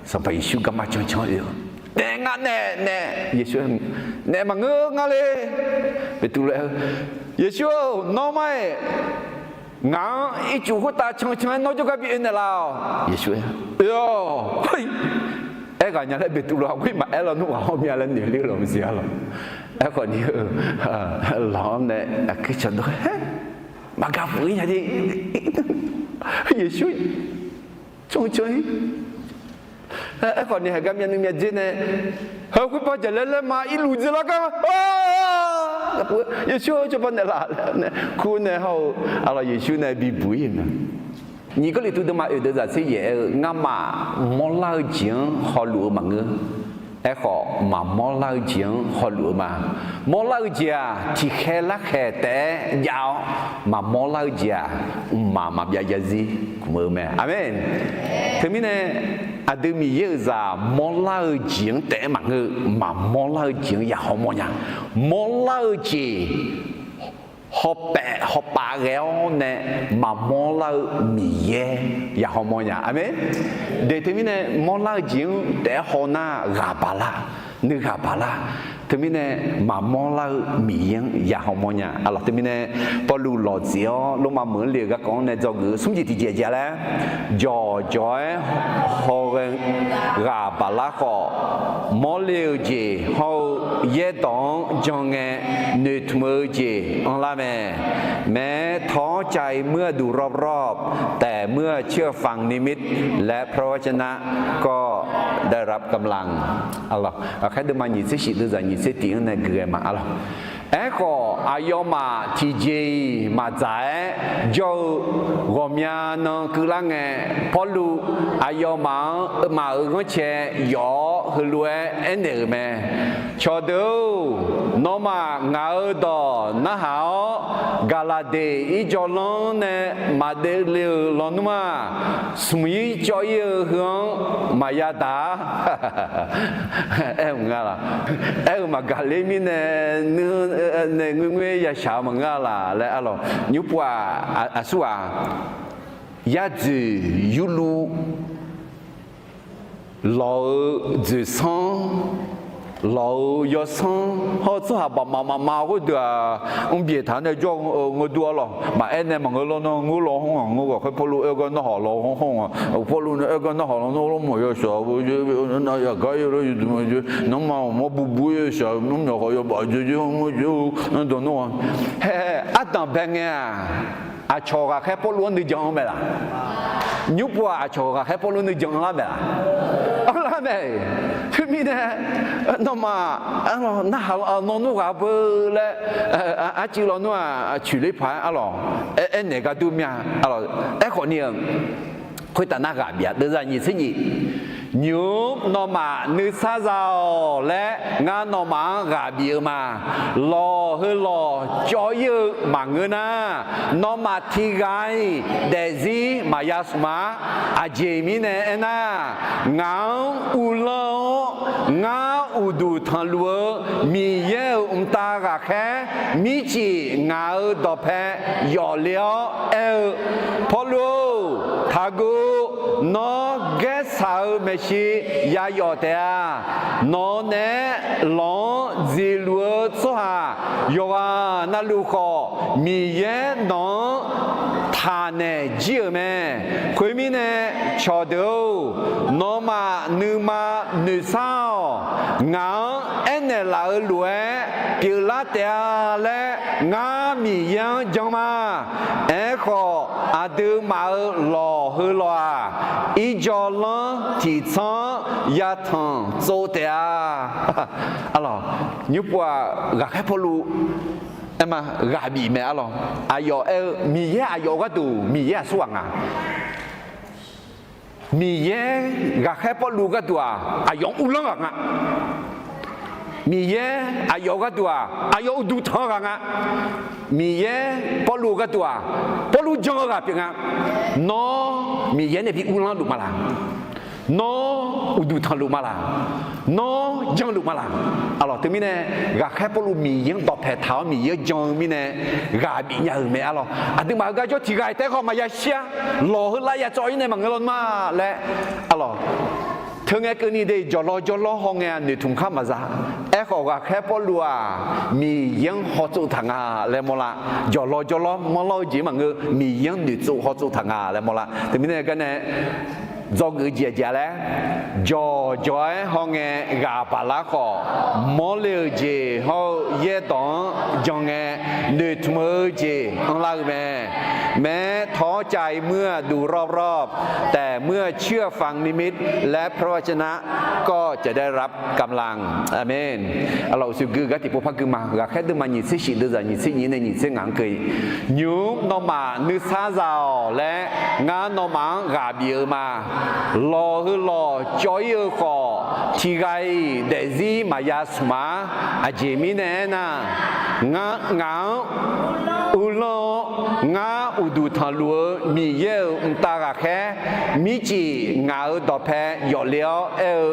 Sanqpaq Yeqsur garma cancan oe-eu, Naef nga nae nae. Yeqsur, Naef maqngeur nga le. Beqtuvluv aer-eu, Yeqsur-or, nawr mar-aer ngaq-anr ircuf khoertav cancan-aer nawr jawrgar bi oe naeqlaf-awq. Yeqsur aer, Oe-awq. Aerghaq nya laer Beqtuvluv-aq, khoer maqaer lawnmr ghaq hawr mya laer noeq ler-eu lawq maqsiq-a lawq. Aerkhawf ni-eu, lawq-anr nae aqkuir cawqdawr-aer maqgaq puq-ir nya de. Yeqsur cancan-ir. Aerkhawf ni heugar myavnuiv myavdzer nae, heu khoerbar jaqlaer laer ma irluf dzeurlar gar, Yeqsur-or, cawba naeqlaf laer nae kur nae hawr-eu, arlawq, Yeqsur nae bibuq-ir-euq mae. Nyiq Gawrliqtu deuvma oeq deuvzaq tser yaef aer-eu, Ngamaf mawrlar-eu jeq-anr hawluf-eu maqngeur. Aerkhawf, maqmawr lar-eu jeq-anr hawluf-eu ma. Mawrlar-eu jeq-aq, tiqkhaer larkhaeq taef-aer jav-awr, maqmawr lar-eu jeq-aq, mqmaq maqbyav jav zir kmq-eu mae. Aqmeq. Teumirnae, aqdui Miqyaer-euq zaq mawrlar-eu jeq-anr taef-aer maqngeur-eu, maqmawr lar-eu jeq-anr ya hawmawr nya. Mawrlar-eu jeq hawpaef hawpav ghae-awr nae maqmawr lar-eu Miqyaer ya hawmawr nya. Aqmeq. De teumirnae mawrlar-eu jeq-anr taef-aer hawnar ghaq baq lar, nuighaq baq lar. Teumirnae maqmawr lar-eu Miqyaer-anr ya hawmawr nya. Arlawq, teumirnae Pawrluv lawqtseq-awr Lormav meuq-anr le-euq garkawv-anr nae dzawgeuf-eu smr jeq tiqjeq jeq laer, jawqjawq-aer haw ghae ghaq baqlar khawf, mawrle-eu jeq hawr-eu yaerdawq-anr jan ngae, noeqtmq-eu jeq anrlar mae. Maeq-aer tawq-anr cav-ir เมื่อดูรอบๆ แต่เมื่อเชื่อฟังนิมิตและพระวจนะก็ได้รับกำลัง Aqkhaer deuvma nyiq tser shif deuvzaq nyiq tser tiq-anr nae guiqghae ma arlawq. Aerkhawf, aqyawfmaf tiqjeq-iq maqdzaq-aer jawr-eu ghawqmya nan keuvlar ngae, Pawrluv aqyawfmaf-anr maf-euq ghanrcae yawf-awr heulof-aer aernaeq-euq mae. Cawqdeuq-or, nawmaf ngaq-euq dawq narhaq-awr, Gaqlaqdeq irjawvlanr nae maqdevle-euq lawnmr-aq, smq-ir cawv-ir-eu heu-anr maqya daq-a. Aer-eu nga laq? Aer-eu maqgaq ler mirnae, nae ngoerngoer yashaq-eu maqngeur-a laq laer arlawq. Nymrpov-aq, aqsur-aq, yadzoeq yurluv lawq-eu dzoeqsanr, lawq-eu yawsanr hawr-eu tsawrhaq baqmaf mafma khoerdeuq-aq, mrbyaeq taq-anr nae jawr-eu ngeur dur arlawq. Maqaer nae maqngeur law nar, ngeur law hawr-aq, ngeur ghaqkhaer Pawrluv aer gar narhaq law hawr-aq, Pawrluv nae aer gar narhaq law nar, lawrmawq yawshaq-eu, nar yaqgar-ir-eu lar yawduq ma, nanrma mawr bubu-ir yawshaq-eu, nanrmyawq khawf yawbaf dzoer dzoer-eu, dawq nar-aq, hae, ardanq bae ngae-aq, aqcawq ghaqkhaer Pawrluv-anr nuijan-eu mae laq? Nymrpov-aq, aqcawq ghaqkhaer Pawrluv nuijan-eu lar mae laq? Anrlar mae. Teumirnae, nawmaf, arlawq, narhaq, nawr nmr ghaq beu laer, arcuiv lawnmr-aq, coeqler paq-aer arlawq, aernaeq gar dur mya. Arlawq, aerkhawf ni-eu, khoertav nar ghaq bif-a, deuvzaq nyiq tser nyiq. Nymq-mr nawmaf nuisar za-awq laer ngar nawmaf-anr ghaq bif-eu ma. Lawq heu lawq cawv-ir-eu maqngeur nar, nawmaf tiqghaq-iq daefzir maqya smq-a. Aqjeq mirnae aernar, ngaq-anr uvlanr-awr, ngar uqduq tanqluf-eu Miqyaer-euq mqtav ghaqkhaer mircif ngaq-euq dawqpae yawf le-awr aer-eu, Pawrluv-or, taqguv. Nawr gaersaq-eu maeqshi ya yawf taef-a. Nawq-eu naeq-aer lawq-anr dziqluf-eu tsawrhaq yawqghaq navluf khawf, Miqyaer nawq-anr taqnaeq jir-euq mae. Khoermirnae, cawqdeuq-or, nawmaf nuima noeqsar-awq. Ngaq-anr aernaeq laf-eu lof-aer pyeuflar taef-a laer ngar Miqyaer-anr jan ma. Aerkhawf, aqduimaf-euq lawq heu lawq-aq, irjawvlanr tiqtsanr-anr yatanq tsov taef-a. Arlawq, nymrpov-aq, ghaqkhaer Pawrluv aer ma, ghaq bif mae arlawq. Aqyawf aer-eu Miqyaer aqyawf-eu gharduq Miqyaer aqsurghaq nga. Miqyaer ghaqkhaer Pawrluv gharduq-aq, aqyawf-anr uvlanr ghaq nga. Miqyaer aqyawf-eu gharduq-aq, aqyawf uqduq tanq-eu ghaq nga. Miqyaer Pawrluv gharduq-aq, Pawrluv jan-eu ghaq pyeuf nga. Nawr Miqyaer nae bi uvlanr luf ma laq? Nawr uqduq tanqluf ma laq? Nawr janluf ma laq? Arlawq, teumirnae ghaqkhaer Pawrluv Miqyaer-anr dawqpae taq-awr Miqyaer-anr jan-eu mirnae ghaq bif nya-euq mae arlawq. Aqduimaf-euq garjawr tiqghaq-iq taef-aer khawf maqya shir-a. Lawq heu lar ya cawv-ir nae maqngeur lawnmr-a laer arlawq. Teu ngae keuvni de, jawqlawv jawrlawr hawngae-a noeqtmq khar maqza. Aerkhawf, ghaqkhaer Pawrluv-aq, Miqyaer-anr hawtsov taq nga laer mawrlar. Jawqlawv jawrlawr mawrlar-eu jeq maqngeur, Miqyaer-anr noeqtsov hawtsov taq nga laer mawrlar. Teumirnae garnae dzawgeuf jeq aqjeq-a laer, jawqjawq-aer hawngae ghaq baqlar khawf, mawrle-euq jeq hawr-eu yaerdawq-anr jan ngae, noeqtmq-eu jeq anrlar-eu mae. แม้ท้อใจเมื่อดูรอบๆ แต่เมื่อเชื่อฟังนิมิตและพระวจนะ ก็จะได้รับกำลัง Aqmeq. Arlawq, uqshoe gui-eu gar tiqpov par gui ma. Ghaqkhaer deuvma nyiq tser shif deuvzaq nyiq tser nyiq nae nyiq tser ngaq-anr keuv-ir. Nymq-mr nawmaf nuisar za-awq laer ngar nawmaf-anr ghaq bif-eu ma. Lawq heu lawq cawv-ir-eu khawf, tiqghaq-iq daefzir maqya smq-a. Aqjeq mirnae aernar, ngaq-anr uvlanr-awr, ngar uqduq tanqluf-eu Miqyaer-euq mqtav ghaqkhaer mircif ngaq-euq dawqpae yawfle-awr aer-eu,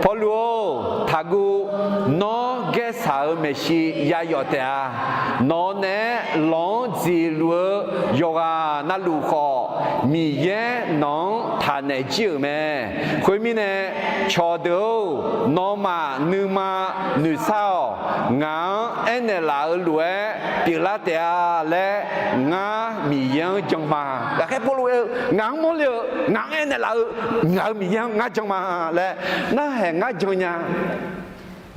Pawrluv-or, taqguv. Nawr gaersaq-euq maeqshi ya yawf taef-a. Nawq-eu naeq-aer lawq-anr dziqluf-eu yawqghaq navluf khawf, Miqyaer nawq-anr taqnaeq jir-euq mae. Khoermirnae, cawqdeuq-or, nawmaf nuima noeqshar-awq. Ngaq-anr aernaeq laf-euq lof-aer pyeuflar taef-a laer, ngar Miqyaer-anr jan ma. Ghaqkhaer Pawrluv aer-eu, ngaq-anr mawrle-eu, ngaq-anr aernaeq laf-eu, ngaq-euq Miqyaer-anr ngar jan ma laer, narhaq ngar jan nya.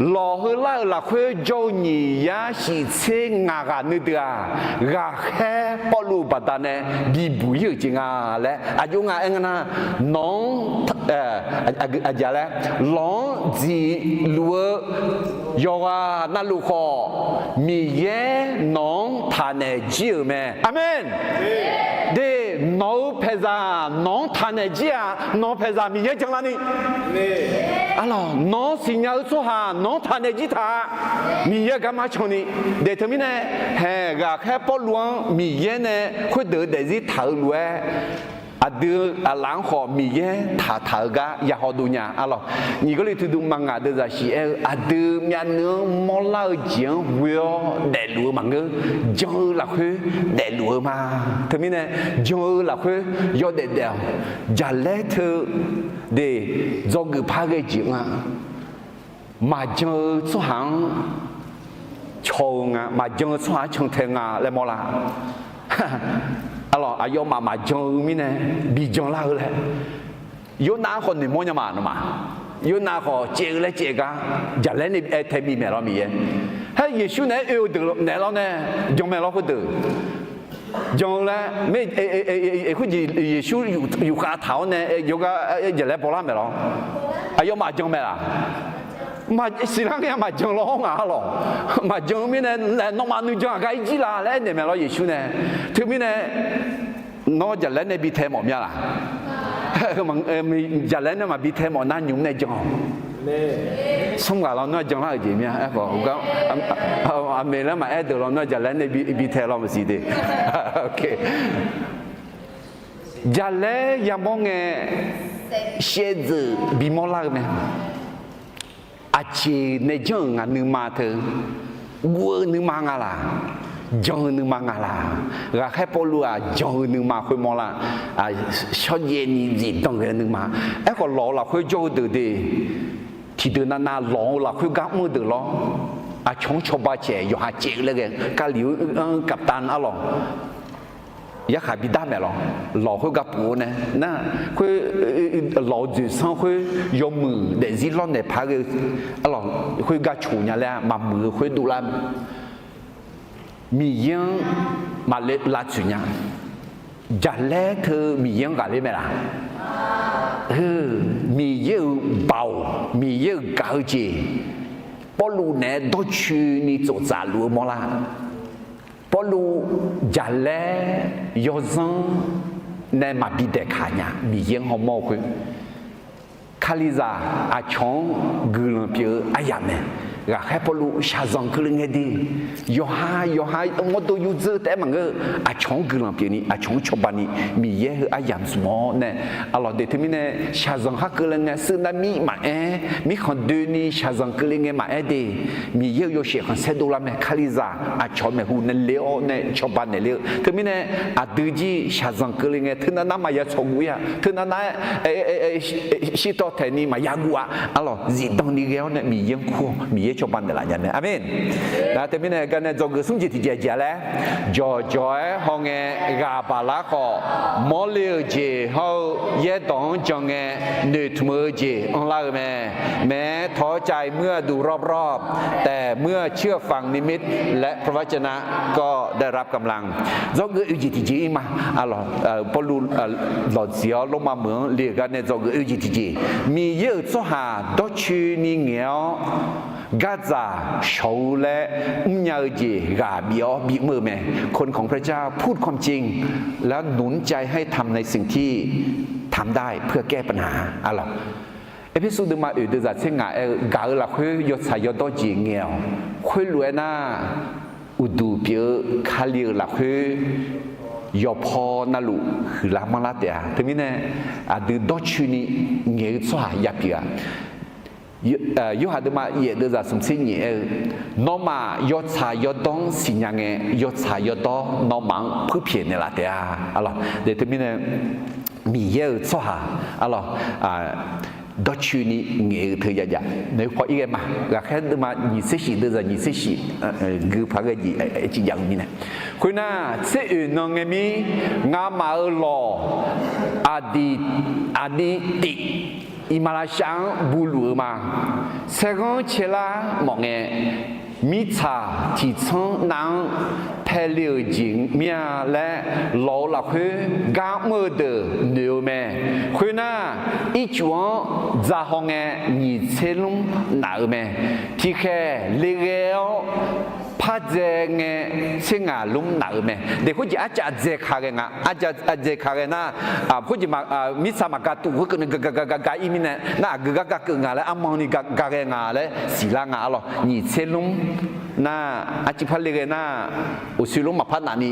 Lawq heular-euq lafkhoer jawr-eu nyiq yar shif tser ngaq ghaq nuideuq-aq, ghaqkhaer Pawrluv baqdanae bibuq ir-euq jeq nga laer aqjox nga aer nga nar, nawq-anr, aqjeq laer, lawq-anr dziqluf-eu yawqghaq navluf khawf, Miqyaer nawq-anr taqnaeq jir-euq mae. Aqmeq. De, nawq-eu paeqzaq nawq-anr taqnaeq jir-aq, nawq-eu paeqzaq Miqyaer janlarni. Arlawq, nawq-anr siqnya-eu tsawrhaq nawq-anr taqnaeq jir taq-a. Miqyaer garma canni. De teumirnae, haeq ghaqkhaer Pawrluv-anr Miqyaer nae khoerdeuq-eu daefzir taq-eu lof-aer, aqdui aqlaf-anr khawf Miqyaer taqtaq-eu gar ya hawdov nya. Arlawq, nyiq Gawrliqtu dm ma ngaq deuq zaqsiq aer-eu, aqdui myavnuiv-anr mawrlar-eu jeq-anr ghoe-awr daefluf-eu maqngeur, jan-eu lafkhoer daefluf-eu ma. Teumirnae, jan-eu lafkhoer yawdaef daef-awq. Jaqlaer teu de, dzawgeuf par ghae jeq nga. Maqjan-eu tsawrhaq-anr caw-eu nga, maqjan-eu tsawrhaq-anr cantae nga laer mawrlar. Arlawq, aqyawfmaf maqjan-eu mirnae bijan lar-eu laer, Yornav-anr khawf noeqmawr nya ma nawmaf. Yornav khawf caev-eu laer caev gar, jaqlaer nae aer tae bi maeq lawr Miqyaer. Haer Yeqsur naeq-aer oe-eu deuq naeq lawr nae, jan mae lawr khoerdeuq. Jan-eu laer, khoerjeq Yeqsur yufkhav taq-awr nae jawrgar jaqlaer bawlar maeq lawr. Aqyawfmaf jan mae laq? Siqlar ngae maqjan lawr ngaq arlawq. Maqjan-eu mirnae, nawmaf nuijan aqgar irjir la laer aernaeq maeq lawr Yeqsur nae. Teumirnae, nawr jaqlaer nae bi tae mawf mya laq? Jaqlaer nae maqbi tae mawf nar nymq nae jan-awq. Smr ghaq lawnmr-aer janlar-euq jeq mya aerkhawf, aqmeq laer maqaer deuq lawnmr-aer jaqlaer nae bi tae law maqsiq de. Jaqlaer yamawr ngae, shaevdzeuf bimawr lar-eu mae. Aqjeq nae janr-euq ngaq nuima teu, guv-eu nuima nga laq, jan-eu nuima nga laq. Ghaqkhaer Pawrluv-aq jan-eu nuima khoermawr lar, shawrjaev ni zifdan ghae-eu nuima. Aerkhawf lawq-eu lafkhoer jawr-eu deuq de, tiqdeuq navnav lawq-eu lafkhoer gar mr-eu deuq lawr. Aqcawq-anr cawba caeq yawqha caev-eu laer ghae, Kali-eu anr-eu kaptan arlawq yarkhaq bidar maeq lawr. Lawq khoer gar puf-eu nae nar, khoer lawq-eu dzoeqsanr khoer yawmuiq daefzir lawrnaeq paq ghae-eu arlawq khoer gar coq nya laer maqmuiq-eu khoer dovlar mae. Miqyaer-anr maqle lavtsoeq nya. Jaqlaer teu Miqyaer-anr ghaqler mae laq? Heu, Miqyaer-euq baoq, Miqyaer-euq gaq-eu jeq, Pawrluv naeq-aer dawrcoeni tsoftsaf luf-eu mawrlar. Pawrluv jaqlaer yawzanr nae maqbi daeqkaq nya, Miqyaer-anr hawmawr-eu khoer. Kalizaq aqcawq-anr guiqlanq pyeuf-eu aryamq mae. Ghaqkhaer Pawrluv shaqzanq keuvle ngae de, yawqha yawqha mawrdo yurdzeur taef-aer maqngeur-eu, aqcawq-anr guiqlanq pyeufni, aqcawq-anr cawbani, Miqyaer heu aryamq zmq-awr nae, aqlawq de teumirnae shaqzanq khar keuvle ngae, seuv nar mir maqaer, mirkhanq doeni shaqzanq keuvle ngae maqaer de, Miqyaer-euq yawshaef khanqsaer dovlar mae. Kalizaq aqcawq maeqhu nae le-awr nae cawba naeqle-eu teumirnae, aqdui jir shaqzanq keuvle ngae teunav nar maqya tsawqguv-ir-a, teunav nar-aer shirtawv taeqni maqya guv-a. Arlawq zifdan ni ghae-awr nae Miqyaer-anr kur-awq, Miqyaer cawba naeqlaf nya mae. Aqmeq. Nar teumirnae garnae dzawgeuf smr jeq tiqjeq jeq-a laer, jawqjawq-aer hawngae ghaq baqlar khawf, mawrle-euq jeq hawr-eu yaerdawq-anr jan ngae, noeqtmq-eu jeq anrlar-eu mae. แม้ท้อใจเมื่อดูรอบๆ แต่เมื่อเชื่อฟังนิมิตและพระวจนะก็ได้รับกำลัง Dzawgeuf oe jeq tiqjeq-ir ma. Pawrluv lawqtsuif-awr Lormav meuq-anr le-euq garnae dzawgeuf oe jeq tiqjeq, Miqyaer-euq tsawrhaq dawrcoeni ngaeq-awr, gardzaq shawq-eu laer mrnya-eu jeq ghaq bif-awr bimr-eu mae. คนของพระเจ้าพูดความจริง แล้วหนุนใจให้ทำในสิ่งที่ทำได้เพื่อแก้ปัญหา Arlawq, Erpersu deuvma oeq deuvzaq tser ngaq aer-eu, gaq-eu lafkhoer yawtsaq yawdawr jeq ngaeq-awq. Khoerlof-aer nar, uqduq pyeuf-eu Kali-euq lafkhoer yawqpaw navluf huiqlar manrlar taef-a. Teumirnae, aqdui dawrcoeni ngaeq-eu tsawrhaq yapyeuf-a. Yorhaq deuvma yaef deuvzaq smqtser nyiq aer-eu, nawmaf yawtsaq yawdawr-anr siqnya ngae, yawtsaq yawdawr nawmaf-anr puirpyaeq naeqlaf taef-a. Arlawq, teumirnae Miqyaer-euq tsawrhaq, arlawq, dawrcoeni ngaeq-eu teu jav jav nae paw ir ghae ma. Ghaqkhaer deuvma nyiq tser shif deuvzaq nyiq tser shif gui paq ghae jeq ciqjaf-eu mirnae, khoernar, tser oeq nan ngae mir, ngamaf-euq lawq aqdui tif, iqmalavshav-anr buluf-eu ma. Saerghanr caelar mawf ngae, mirtsaq tiqtsanr nav-anr paele-euq jeq mir-a laer, lawq-euq lafkhoer gar mr-eu deuq noeq-eu mae. Khoernar, ircuf-anr dzahaw ngae, nyiq tser lmr naf-eu mae. Tiqkhaeq le ghae-awr pardzae ngae, tser ngaq lmr naf-eu mae. Daef khoerjeq arcav dzae ka ghae nga, arcav dzae ka ghae nar, khoerjeq mirtsaq maqgaq tuf khoerkeuvni gaq gaq gaq gaq ir mirnae nar, aqgeu gar gaq keuv nga laer armanni gaq ghae nga laer siqlar nga. Arlawq, nyiq tser lmr nar, arcuiv par le ghae nar, uqshoe lmr maqpar nafni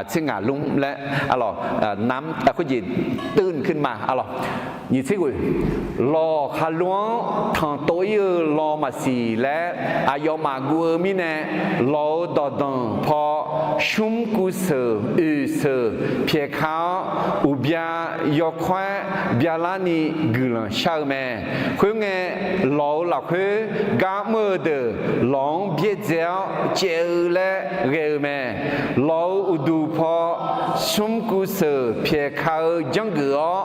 tser ngaq lmr laer, arlawq, nam khoerjeq teuvni kuirma. Arlawq, nyiq tser ghoeq, lawq khaqlo-anr tanqtov ir-eu law maqsiq laer aqyawfmaf guv-eu mirnae, lawq-euq dawqdanq paw smr kuv seuq oeq seuq pyaeqka-awr, uqbya yawkawr-aer byalarni guiqlanq shar-eu mae. Khoerngae, lawq-euq lafkhoer gar mr-eu deuq lawq-anr byaerdzae-awr caev-eu laer ghae-eu mae. Lawq-euq uqduq paw smr kuv seuq pyaeqka-eu janrgeuf-awr,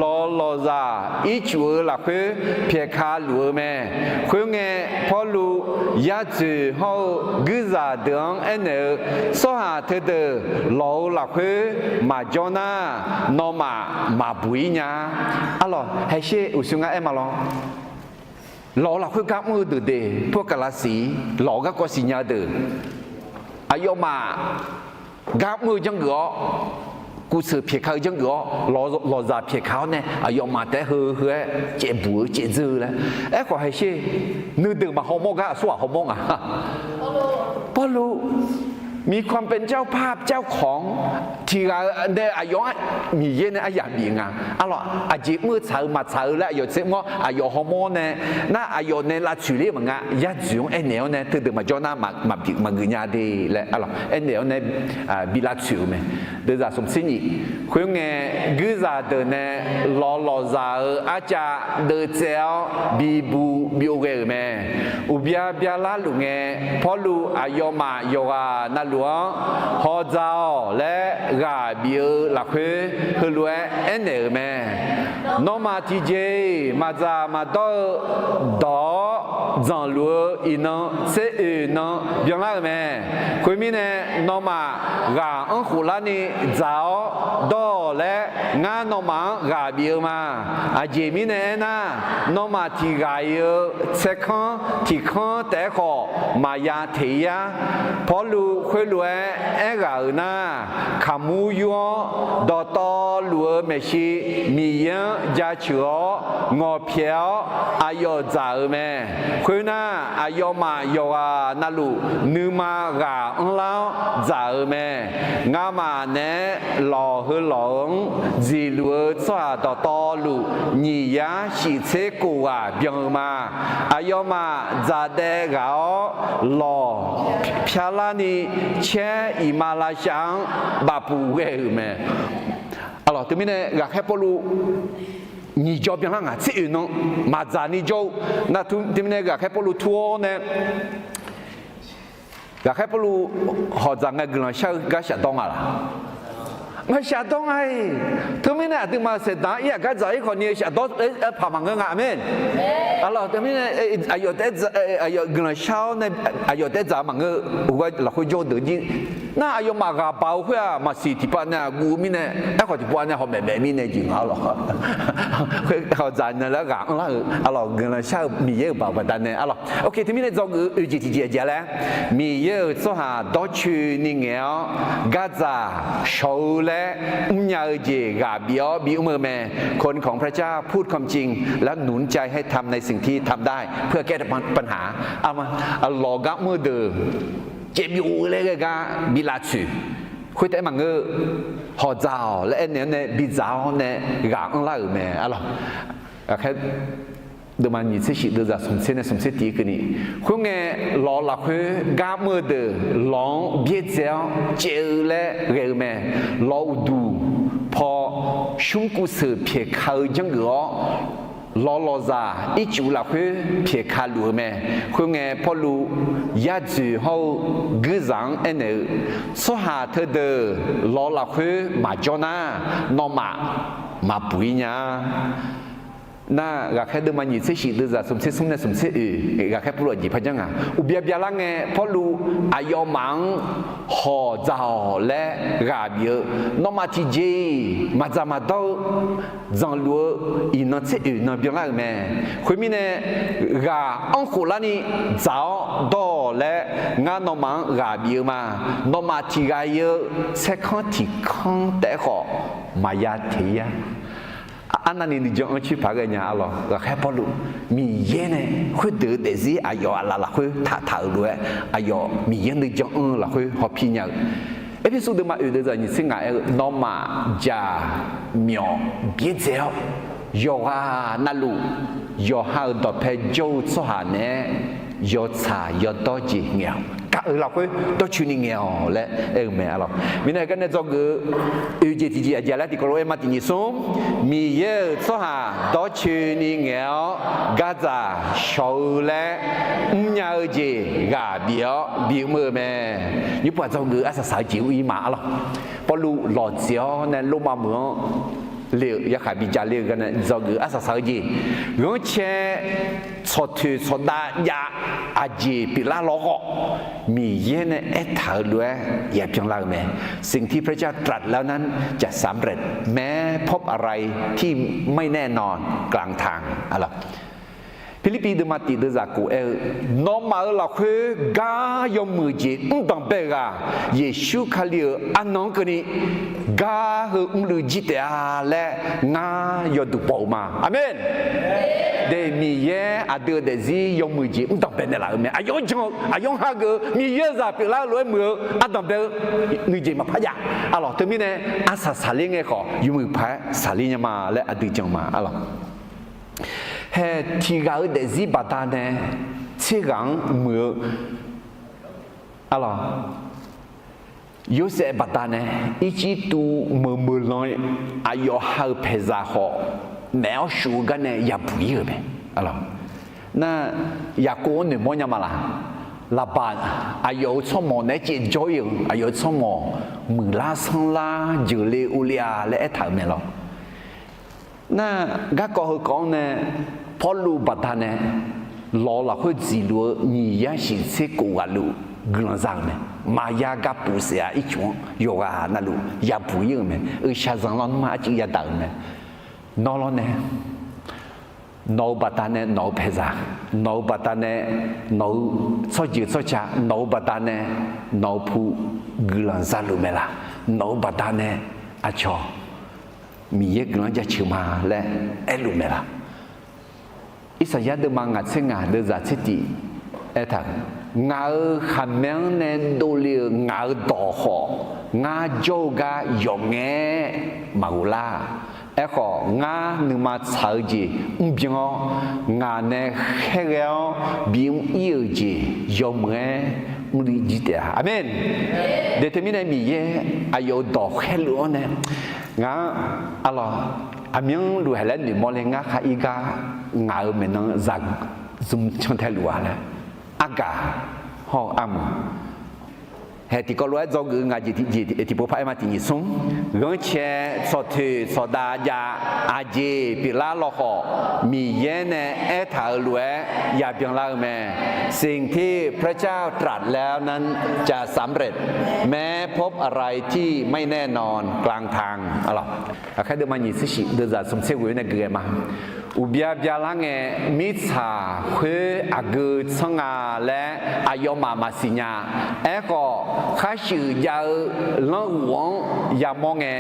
lawq lawqzaq ircuf-eu lafkhoer pyaeqka luf-eu mae. Khoerngae, Pawrluv yar dzoeq hawr-eu guirzaq deuq-anr aernaeq-eu, tsawrhaq teudeuq lawq-euq lafkhoer maqjawr nar, nawmaf maqbuq ir nya-a. Arlawq, haesher uqshoe ngar aer ma lawr. Lawq-euq lafkhoer gar mr-eu deuq de, pawr kaqlaq siq, lawq-euq garkawv siqnya-eu deuq, aqyawfmaf gar mr-eu janrgeuf-awr, kuv seuq pyaeqka-eu janrgeuf-awr, lawqzaq pyaeqka-awr nae aqyawfmaf taef-aer heu heu-aer caevbuq-eu caevdzeur-eu laer. Aerkhawf haesher, nuideuq maqhaw mawr gar aqsurghaq haw mawr nga. Pawrluv, มีความเป็นเจ้าภาพเจ้าของ tiqghaq-eu nae aqyawf-anr Miqyaer nae aryamq bif nga. Arlawq, aqjeq mr-eu tsaq-eu maqtsaq-eu laer aqyawf tser mr-awr aqyawf haw mawr nae, nar aqyawf nae lavtsoeq ler maqnga, yar dzoeq-anr aernaeq-awr nae teudeuq maqjawr nar maqbif maqgeuf nya de laer, arlawq, aernaeq-awr nae bi lavtsoeq-eu mae. Deuvzaq smqtser nyiq, khoerngae, guirzaq deuq nae lawq lawqzaq-euq arcav deuvtsaev-awr bibu byov ghae-euq mae. Uqbya byalar luf ngae, Pawrluv aqyawfmaf yawqghaq navluf-anr hawdzaq-awq laer ghaq bif-eu lafkhoer heulof-aer aernaeq-euq mae. Nawmaf tiqjeq-iq maqdzaq maqdawr-eu dawq-awr, dzanqluf-eu iqnan tser oeq nan byanlar-euq mae. Khoermirnae, nawmaf ghaq anr khoflarni dzaq-awr dawr-awq laer ngar nawmaf-anr ghaq bif-eu ma. Aqjeq mirnae aernar, nawmaf tiqghaq-iq-eu tsaerkanr tiqkanr taef-aer khawf maqya teq ir-ar. Pawrluv khoerlof-aer aerghaq-euq nar, kaqmur yur-awr dawqtawvluf-eu maeqshi Miqyaer-anr jaceuq-awr ngawqpyaeq-awr aqyawf dzaq-euq mae. Khoernar, aqyawfmaf yawqghaq navluf nuima ghaq anrlar-awr dzaq-euq mae. Ngamaf naeq-aer lawq heu lawq-anr dziqluf-eu tsawrhaq dawqtawvluf, nyiq yar shif tser kof ghaq byan-eu ma. Aqyawfmaf dzaqdaev ghaq-awr, lawq pyarlarni caer iqmalavshav-anr bafpuq ghae-euq mae. Arlawq, teumirnae ghaqkhaer Pawrluv nyiq jawr byanlar ngaq tser oeq nan maqdzaq ni jawr-eu nar, teumirnae ghaqkhaer Pawrluv tur-awr nae, ghaqkhaer Pawrluv hawqdzaq ngae guiqlanq shar-eu gar shafdawr nga laq? Maqshafdawr nga-iq. Teumirnae aqduimaf saeqdaq-anr ir-aq gar dzaq-ir khawf ni shafdawr-aer paq maqngeur nga. Aqmeq. Arlawq, teumirnae aqyawf taef-aer dzaq, aqyawf guiqlanq shar-awr nae aqyawf taef-aer dzaq-eu maqngeur-eu, uqghae lafkhoer jawr-eu deuq jir. Nar aqyawfmaf ghaq baq-eu khoer-aq maqsiq tiqpav nae aqguv mirnae, aerkhawf tiqpav nae hawmaef maef mirnae jeq nga arlawq. Khoer hawqdzaq nae laer ghaq anrlar-euq arlawq, guiqlanq shar-eu Miqyaer-euq baoq baqdanae arlawq. Oke, teumirnae dzawgeuf-eu oeq jeq tiqjeq aqjeq laer, Miqyaer-euq tsawrhaq dawrcoeni ngaeq-awr gardzaq shawq-eu laer mrnya-eu jeq ghaq bif-awr bimr-eu mae. คนของพระเจ้าพูดความจริง แล้วหนุนใจให้ทำในสิ่งที่ทำได้ เพื่อแก้ปัญหา arma, lawq gar mr-eu deuq caevbyov-eu laer ghae gar bi lavtsoeq. Khoertaef-aer maqngeur-eu, hawqdzaq-awq laer aernaeq-awr nae bidzaq-awr nae ghaq anrlar-euq mae arlawq. Aqkhaer Deuvma nyiq tser shif deuvzaq smq tser nae smq tser tiq keuvni, khoerngae, lawq-eu lafkhoer gar mr-eu deuq lawq-anr byaerdzae-awr caev-eu laer ghae-eu mae. Lawq uqduq paw shmr kuvseuq pyaeqka-eu janrgeuf-awr, lawq lawqzaq ircuf lafkhoer pyaeqka luf-eu mae. Khoerngae, Pawrluv yar dzoeq hawr-eu guirzaq-anr aernaeq-eu, tsawrhaq teudeuq lawq-eu lafkhoer maqjawr nar, nawmaf maqbuq-ir nya-a. Nar, ghaqkhaer deuvma nyiq tser shif deuvzaq smq tser smr nae smq tser oeq, ghaqkhaer Pawrluv aqjeq par janr nga. Uqbya byalar ngae, Pawrluv aqyawfmaf-anr hawq dzaq-awq laer ghaq bif-eu, nawmaf tiqjeq-iq maqdzaq maqdawr-eu, dzanqluf-eu iqnan tser oeq nan byanlar-euq mae. Khoermirnae, ghaq anrkhof larni dzaq-awr dawr-awq laer ngar nawmaf-anr ghaq bif-eu ma. Nawmaf tiq ghaq-eu saerkanr tiq kanr taef-aer khawf maqya teq-ir-a. Arnavni nuijan anr coer paq ghae nya arlawq. Ghaqkhaer Pawrluv Miqyaer nae khoerdeuq-eu daefzir aqyawf aqlaf lafkhoer taqtaq-euq lof-aer, aqyawf Miqyaer nuijan anr-eu lafkhoer hawpir nya-eu. Erpersu deuvma oeq deuvzaq nyiq tser ngaq aer-eu, nawmaf jaqmyawf byaerdzae-awr, yawqghaq navluf yawqha-euq dawqpae jawr-eu tsawrhaq naeq-aer yawtsaq yawdawr jeq ngaeq-awq. Gaq-euq lafkhoer dawrcoeni ngaeq-awq laer aer-eu mae arlawq. Mirnae gar nae dzawgeuf-eu oeq jeq tiqjeq aqjeq laer tiqkawv lof-aer ma tiq nyiq smr, Miqyaer-euq tsawrhaq dawrcoeni ngaeq-awr gardzaq shawq-eu laer mrnya-eu jeq ghaq bif-awr bimr-eu mae. Nymrpov-aq dzawgeuf-eu arsaq saq-eu jeq ur-ir ma arlawq. Pawrluv lawqtseq-awr nae Lormav meuq-anr le-euq yarkhaq bijav ler-eu gar nae dzawgeuf-eu arsaq saq-eu jeq, ghanrcae tsawqtoeq tsawqdav jav aqjeq pyeuflar lawkhawf, Miqyaer nae aertaq-euq lof-aer yabyan lar-euq mae. สิ่งที่พระเจ้าตรัสแล้วนั้นจะสำเร็จ แม้พบอะไรที่ไม่แน่นอนกลางทาง arlawq. Pirlirpiv deuvma tiq deuvzaq kof aer-eu, nawmaf-euq lafkhoer gar yawmuiq jeq mr danqbae-euq ghaq, Yeqsur Kali-euq arnan-anr keuvni gar heu mrluiv jir taef-a laer ngar yawduq baw-eu ma. Aqmeq. De, Miqyaer aqdui-euq daefzir yawmuiq jeq mr danqbae naeqlaf-euq mae. Aqyawf-anr jan-eu, aqyawf-anr hageuf-eu, Miqyaer-euq zaq pyeuflar-eu lof-aer muiq-eu ardanqbae-eu nuijeq maqpar jav. Arlawq, teumirnae arsaq saqler ngae khawf yawmuiq paq-aer saqler nya ma laer aqdui jan ma arlawq. Hae, tiq ghaq-eu daefzir baqdanae tser ghaq-anr muiq-eu, arlawq, Yorsaev baqdanae Irjirtuv meuq meuq lan aqyawf ha-euq paeqzaq khawf, maef-awr shuf-eu gar nae yabuq-ir-euq mae. Nar, Yaqkov-anr noeqmawr nya ma laq? Laqbaq, aqyawf-euq tsawrmawq naeq-aer caevjawr-ir-euq, aqyawf-euq tsawrmawq muiqlar sanrlar jeuqle urle-a laer aertaq-euq mae lawq. Nar, garkawv heukawv-anr nae Pawrluv baqdanae lawq-eu lafkhoer dziqluf-eu nyiq yar shiq tser kof ghaq luf guiqlanq za-euq mae. Maqya gapuf saef-a. Ircuf-anr yawqghaq navluf yabuq-ir-euq mae. Uiqshaq zanqlanr nmr-aq arcuiv yadaq-euq mae. Nawr lawrnae, nawq-eu baqdanae nawq-eu paeqzaq, nawq-eu baqdanae nawq-eu tsawrjeuq tsawrca, nawq-eu baqdanae nawq-eu pu guiqlanq zaluf mae laq? Nawq-eu baqdanae aqcawq Miqyaer guiqlanq jaceuq ma laer aerluf mae laq? Irsaqyar deuvma ngaq tser ngaq deuvzaq tser tiq aertaq-euq, ngaq-euq khaqmae-anr nae dovle-euq ngaq-euq dawq khawf, ngar jawr-eu gar yawf ngae maqghov lar. Aerkhawf, ngar nuima tsaq-eu jeq mrbyan-awr, ngaq nae khaerghae-awr bimr-ir-euq jeq yawmuiq-aer mrluiv jir taef-a. Aqmeq. De, teumirnae Miqyaer aqyawf-euq dawq khaerluf-anr nae ngaq-anr, arlawq, aqmyanluf haeq laer noeqmawr le. Ngar khar ir gar ngaq-euq maeqnan zaq zmq cantae luf-a laer, argaq hawr-eu armq hae tiqkawv lof-aer dzawgeuf-eu ngaq jeq tiqjeq tiqpov par-aer ma tiq nyiq smr, ghanrcae tsawqtoeq tsawqdav jav aqjeq pyeuflar lawkhawf, Miqyaer nae aertaq-euq lof-aer yabyan lar-eu mae. สิ่งที่พระเจ้าตรัสแล้วนั้นจะสำเร็จ แม้พบอะไรที่ไม่แน่นอนกลางทาง Aqkhaer deuvma nyiq tser shif deuvzaq smq tser ghoeq nae geuf-aer ma. Uqbya byalar ngae, mirtsaq khoer aqgeu tsanr nga laer aqyawfmaf maqsiq nya. Aerkhawf, kharshuif jav-eu lanrghof-anr yamawr ngae,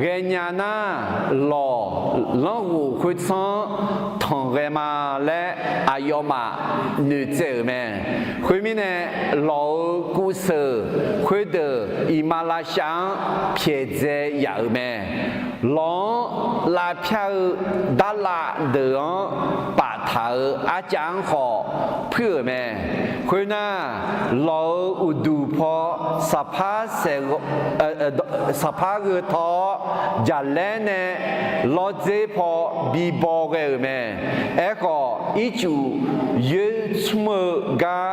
ghaenya nar, lawq lanrghof khoertsanr-anr tanqghae ma laer aqyawfmaf noeqtsaev-euq mae. Khoermirnae, lawq-euq kuvseuq khoerdeuq iqmalavshav-anr pyaeqdzae yaf-euq mae. Lawq-anr lavpyar-eu darlav deuq-anr paf taq-euq arcav-anr khawf puir-euq mae. Khoernar, lawq-euq uqduq paw saqpar saeq, saqpar gheu taw-awr, jaqlaer nae lawrdzer paw bibaw ghae-euq mae. Aerkhawf, ircuf yoer tsmr-eu gar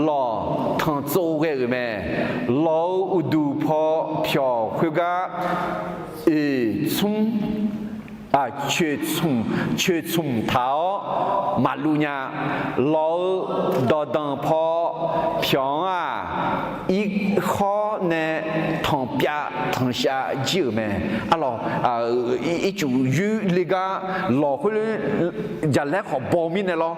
lawq tanqtsov ghae-euq mae. Lawq-euq uqduq paw pyawq khoergar oeq tsmr, coeq tsmq, coeq tsmq taq-awr maqluv nya. Lawq-euq dawqdanq paw pyawq-anr-aq, irkhawr nae tanqpyav tanqshav jir-euq mae. Arlawq, ircuf yoer le gar lawq khoer jaqlaer khawf baw mirnae lawr,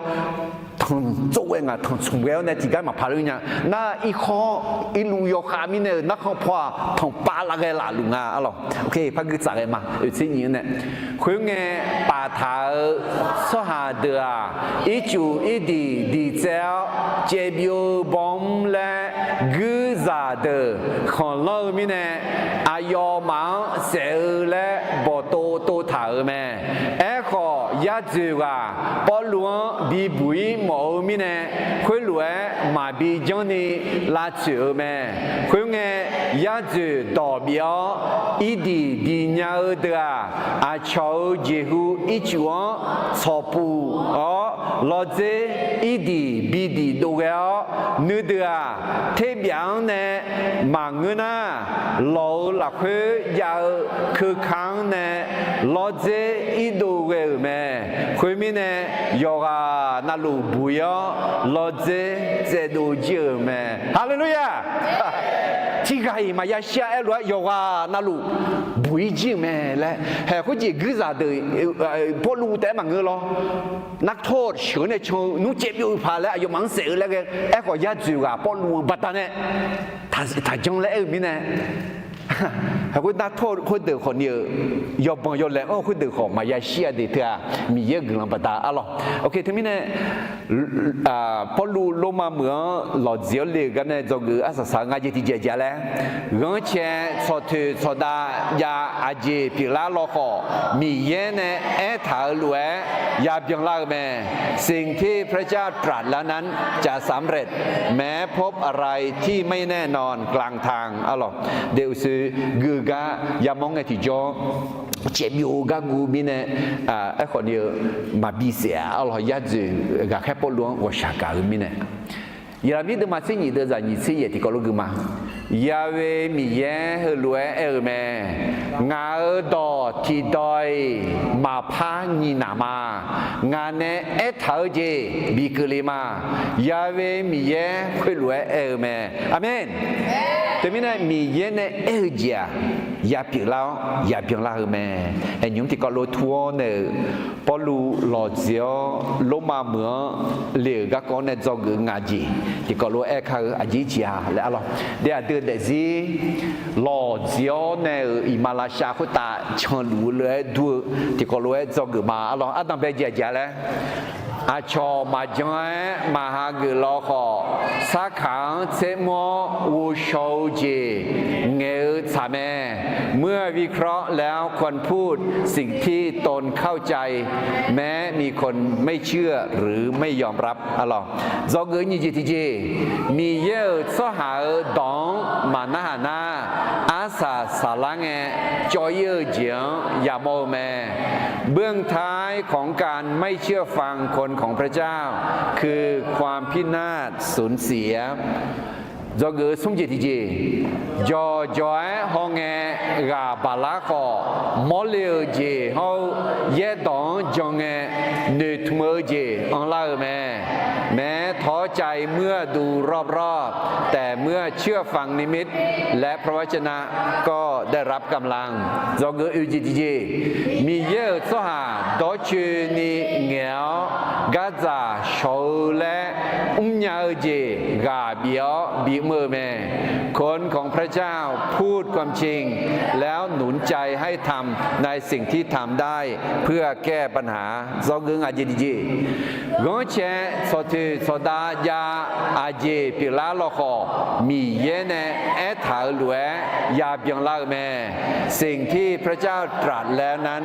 tanqtsov ghae ngaq tanqtsmq ghae-awr nae tiqgar maqpar lor nya. Nar irkhawr irluv yawkhav mirnae-euq narkhan paw-aq tanqpav lav ghae laf luf nga. Arlawq, par gui tsaf ghae ma, oeqtser nyiq-anr nae. Khoerngae, paftaq-euq tsawrhaq deuq-aq, ircuf irdiq diqtsaev-awr, caevbyov-eu bawmr laer guirzaq deuq khanqlanr-eu mirnae, aqyawfmaf-anr saef-eu laer bawqtov tov taq-euq mae. Aerkhawf, yadzoeq ghaq Pawrluv-anr bibuq-ir mawf-eu mirnae, khoerlof-aer maqbi janrni lavtsoeq-eu mae. Khoerngae, yadzoeq dawq bif-awr, irdiq diq nya-eu deuq-aq, aqcawq-euq jeqhu ircuf-anr tsawqpuf-awr, lawrdzer irdiq bidiq dov ghae-awr, nuideuq-aq, terbyaf-anr nae maqngeur nar, lawq-euq lafkhoer jav-eu keuka-anr nae lawrdzer irdov ghae-euq mae. Khoermirnae, yawqghaq navluf buq-ir-awr, lawrdzer tsaevdov jir-euq mae. Haleluya! Tiqghaq-iq maqya shir-a aer lof-aer, yawqghaq navluf buq-ir jir-euq mae laer. Haeq khoerjeq guirzaq deuq Pawrluv taef-aer maqngeur lawr. นักโทษ sheuq-eu nae can-eu nmr caevbyov-eu paq laer aqyawfmaf-anr saef-eu laer ghae. Aerkhawf, yadzoeq ghaq Pawrluv-anr baqdanae taqjanr laer aer-eu mirnae, haeq khoer นักโทษ khoerdeuq khawfni-euq yawbanq yawlaeq-anr khoerdeuq khawf maqya shir-a de teu-aq, Miqyaer-euq guiqlanq baqda arlawq. Oke, teumirnae Pawrluv Lormav meuq-anr lawqjeq-awr le-euq gar nae dzawgeuf-eu arsaq saq-eu nga jeq tiqjeq jeq-a laer, ghanrcae tsawqtoeq tsawqdav jav aqjeq pyeuflar lawkhawf, Miqyaer nae aertaq-euq lof-aer yabyan lar-eu mae. สิ่งที่พระเจ้าตรัสแล้วนั้นจะสำเร็จ แม้พบอะไรที่ไม่แน่นอนกลางทาง arlawq. Deuq uqshoe gui-eu gar yamawr ngae tiqjawr caevbyov-eu gar guv mirnae, aerkhawfni-eu maqbi saef-a arlawq. Yadzoeq ghaqkhaer Pawrluv-anr ghawqshaq gaq-eu mirnae, Yaqlaqmir deuvma tser nyiq deuv zaq nyiq tser yaeq tiqkawv lof gui ma. Ya'we Miqyaer heulof-aer aer-eu mae. Ngaq-euq dawq tiqdawq-iq maqpar nyiq naq ma. Ngaq nae aertaq-eu jeq bikeuvle ma. Ya'we Miqyaer khoerlof-aer aer-eu mae. Aqmeq. Teumirnae Miqyaer nae aer-eu jeq-aq, yapyeuf lar-awr yabyan lar-eu mae. Aqnymr tiqkawv lof tur-awr nae-euq Pawrluv lawqjeq-awr Lormav meuq-anr le-euq garkawv-anr nae dzawgeuf-eu nga jeq tiqkawv lof-aer kar-eu aqjeq jeq-a laer arlawq. Dae aqdui daefzir lawqjeq-awr nae-euq iqmalavshav khoertav canluf-eu lof-aer dur-eu tiqkawv lof-aer dzawgeuf ma arlawq. Ardanqbae jeq aqjeq-a laer, aqcawq maqjan-aer maqha geuf lawkhawf, sarkaq-anr tsermr-awr ghovshaw-eu jeq ngaeq-eu tsaq mae. เมื่อวิเคราะห์แล้วควรพูดสิ่งที่ตนเข้าใจ แม้มีคนไม่เชื่อหรือไม่ยอมรับ arlawq. Dzawgeuf nyiq jeq tiqjeq, Miqyaer-euq tsawrhaq-euq dawq-anr maqnarhaq nar, arsaq saqlar ngae cawv-ir-eu jeq-anr yamawr-eu mae. เบื้องท้ายของการไม่เชื่อฟังคนของพระเจ้า คือความพินาศสูญเสีย Dzawgeuf-eu smr jeq tiqjeq, jawqjawq-aer hawngae ghaq baqlar khawf, mawrle-euq jeq hawr-eu yaerdawq-anr jan ngae noeqtmq-eu jeq anrlar-eu mae. แม้ท้อใจเมื่อดูรอบๆ แต่เมื่อเชื่อฟังนิมิตและพระวจนะก็ได้รับกำลัง Dzawgeuf oeq jeq tiqjeq, Miqyaer-euq tsawrhaq dawrcoeni ngaeq-awr gardzaq shawq-eu laer mrnya-eu jeq ghaq bif-awr bimr-eu mae. คนของพระเจ้าพูดความจริง แล้วหนุนใจให้ทำในสิ่งที่ทำได้เพื่อแก้ปัญหา Dzawgeuf ngaq jeq tiqjeq, Ghanrcae tsawqtoeq tsawqdav jav-eu aqjeq pyeuflar lawkhawf, Miqyaer nae aertaq-euq lof-aer yabyan lar-eu mae. สิ่งที่พระเจ้าตรัสแล้วนั้น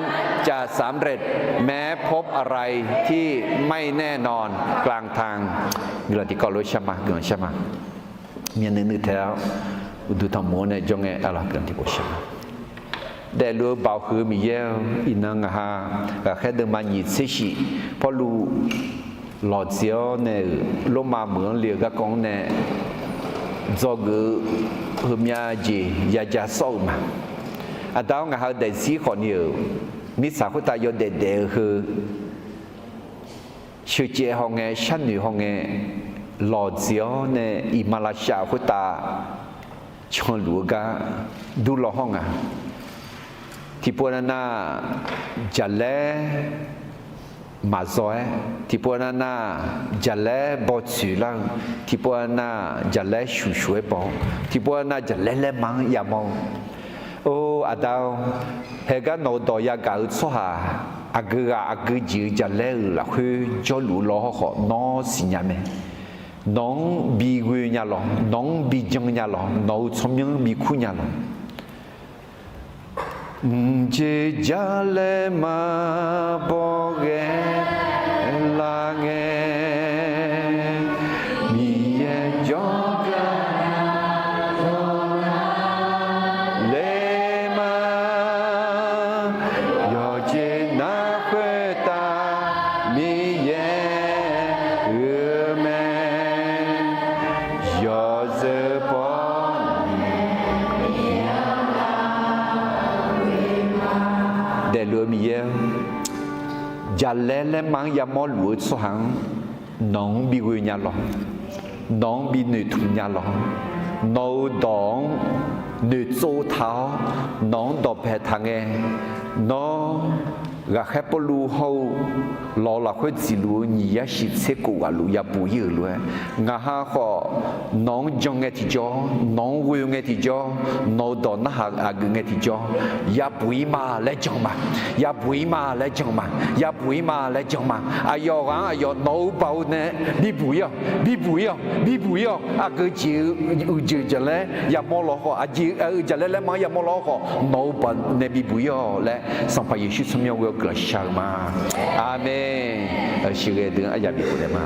จะสำเร็จ แม้พบอะไรที่ไม่แน่นอนกลางทาง Guiqlanq tiqkawv lof-aer shar ma, guiqlanq shar ma. Myavnuiv nuiv taef-awr uqduq tanqmoq-anr nae jawr ngae, aqlaf guiqlanq tiqkawv shar ma. Daefluf-eu Baoq huiq-eu Miqyaer-or, iqnan ngaq ha ghaqkhaer deuvma nyiq tser shif Pawrluv lawqtseq-awr nae-euq Lormav meuq-anr le-eu garkawv-anr nae dzawgeuf-eu heumyav jeq yaja sawr-euq ma. Aqda-awr, ngaq ha-eu daefzir khawfni-euq mirtsaq khoertav yawdaef daef-eu heu sheuqcaev hawngae, sharnoeq hawngae, lawqtseq-awr nae iqmalavshav khoertav canluf-eu gar durlaw hawr nga. Tiqpov navnav jaqlaer maqzaw-aer, tiqpov navnav jaqlaer bawtsoeq lar-eu, tiqpov navnav jaqlaer shuqshuq-aer baw-awr, tiqpov navnav jaqlaer laerma-anr yamawr-eu. Or, Aqda-or, haegar nawq-eu dawq yagaq-eu tsawrhaq aqgeu ghaq aqgeu jeq-eu jaqlaer-euq lafkhoer jawrluf-eu law hawrkhawf, nawr siqnya mae. Nawq-anr bighoe nya lawq, nawq-anr bijan nya lawq, nawq-euq tsawrmyanr bikur nya lawq. Mqjeq jaqlaer maqbaw ghae lar ngae, Miqyaer jawrgar laerma yawqjeq nar khoertav Miqyaer-euq mae. Yawzeu paw daefluf-eu Miqyaer-or, jaqlaer laerma-anr yamawr luf-eu tsawrhaq-anr nawq-anr bighoe nya lawq. Nawq-anr binoeqtmq nya lawq. Nawq-euq dawq-anr noeqtsov taq-awr, nawq-anr dawqpae taq ngae, nawr ghaqkhaer Pawrluv hawr-eu lawq lafkhoer dziqluf-eu nyiq yar shif tser kof ghaq luf yabuq ir-euq lof-aer, ngaq ha khawf nawq-anr jan ngae tiqjawr, nawq-anr ghoe ngae tiqjawr, nawq-euq dawq narhaq aqgeu ngae tiqjawr, yabuq ir ma laer jan ma. Yabuq ir ma laer jan ma. Yabuq ir ma laer jan ma. Aqyawf ghaq-anr aqyawf nawq-euq baoq nae bibuq ir-awq, bibuq ir-awq, bibuq ir-awq. Aqgeu jeq-eu uiqjeq jaqlaer yamawr law khawf, aqjeq-eu jaqlaer laerma-anr yamawr law khawf, nawq-euq baoq nae bibuq ir-awq laer, Sanqpaq Yeqsur tsawrmyanr ghoe-awr guiqlanq shar-eu ma. Aqmeq. Sheuqghae deuq-anr aryaq bifkhof naeq ma.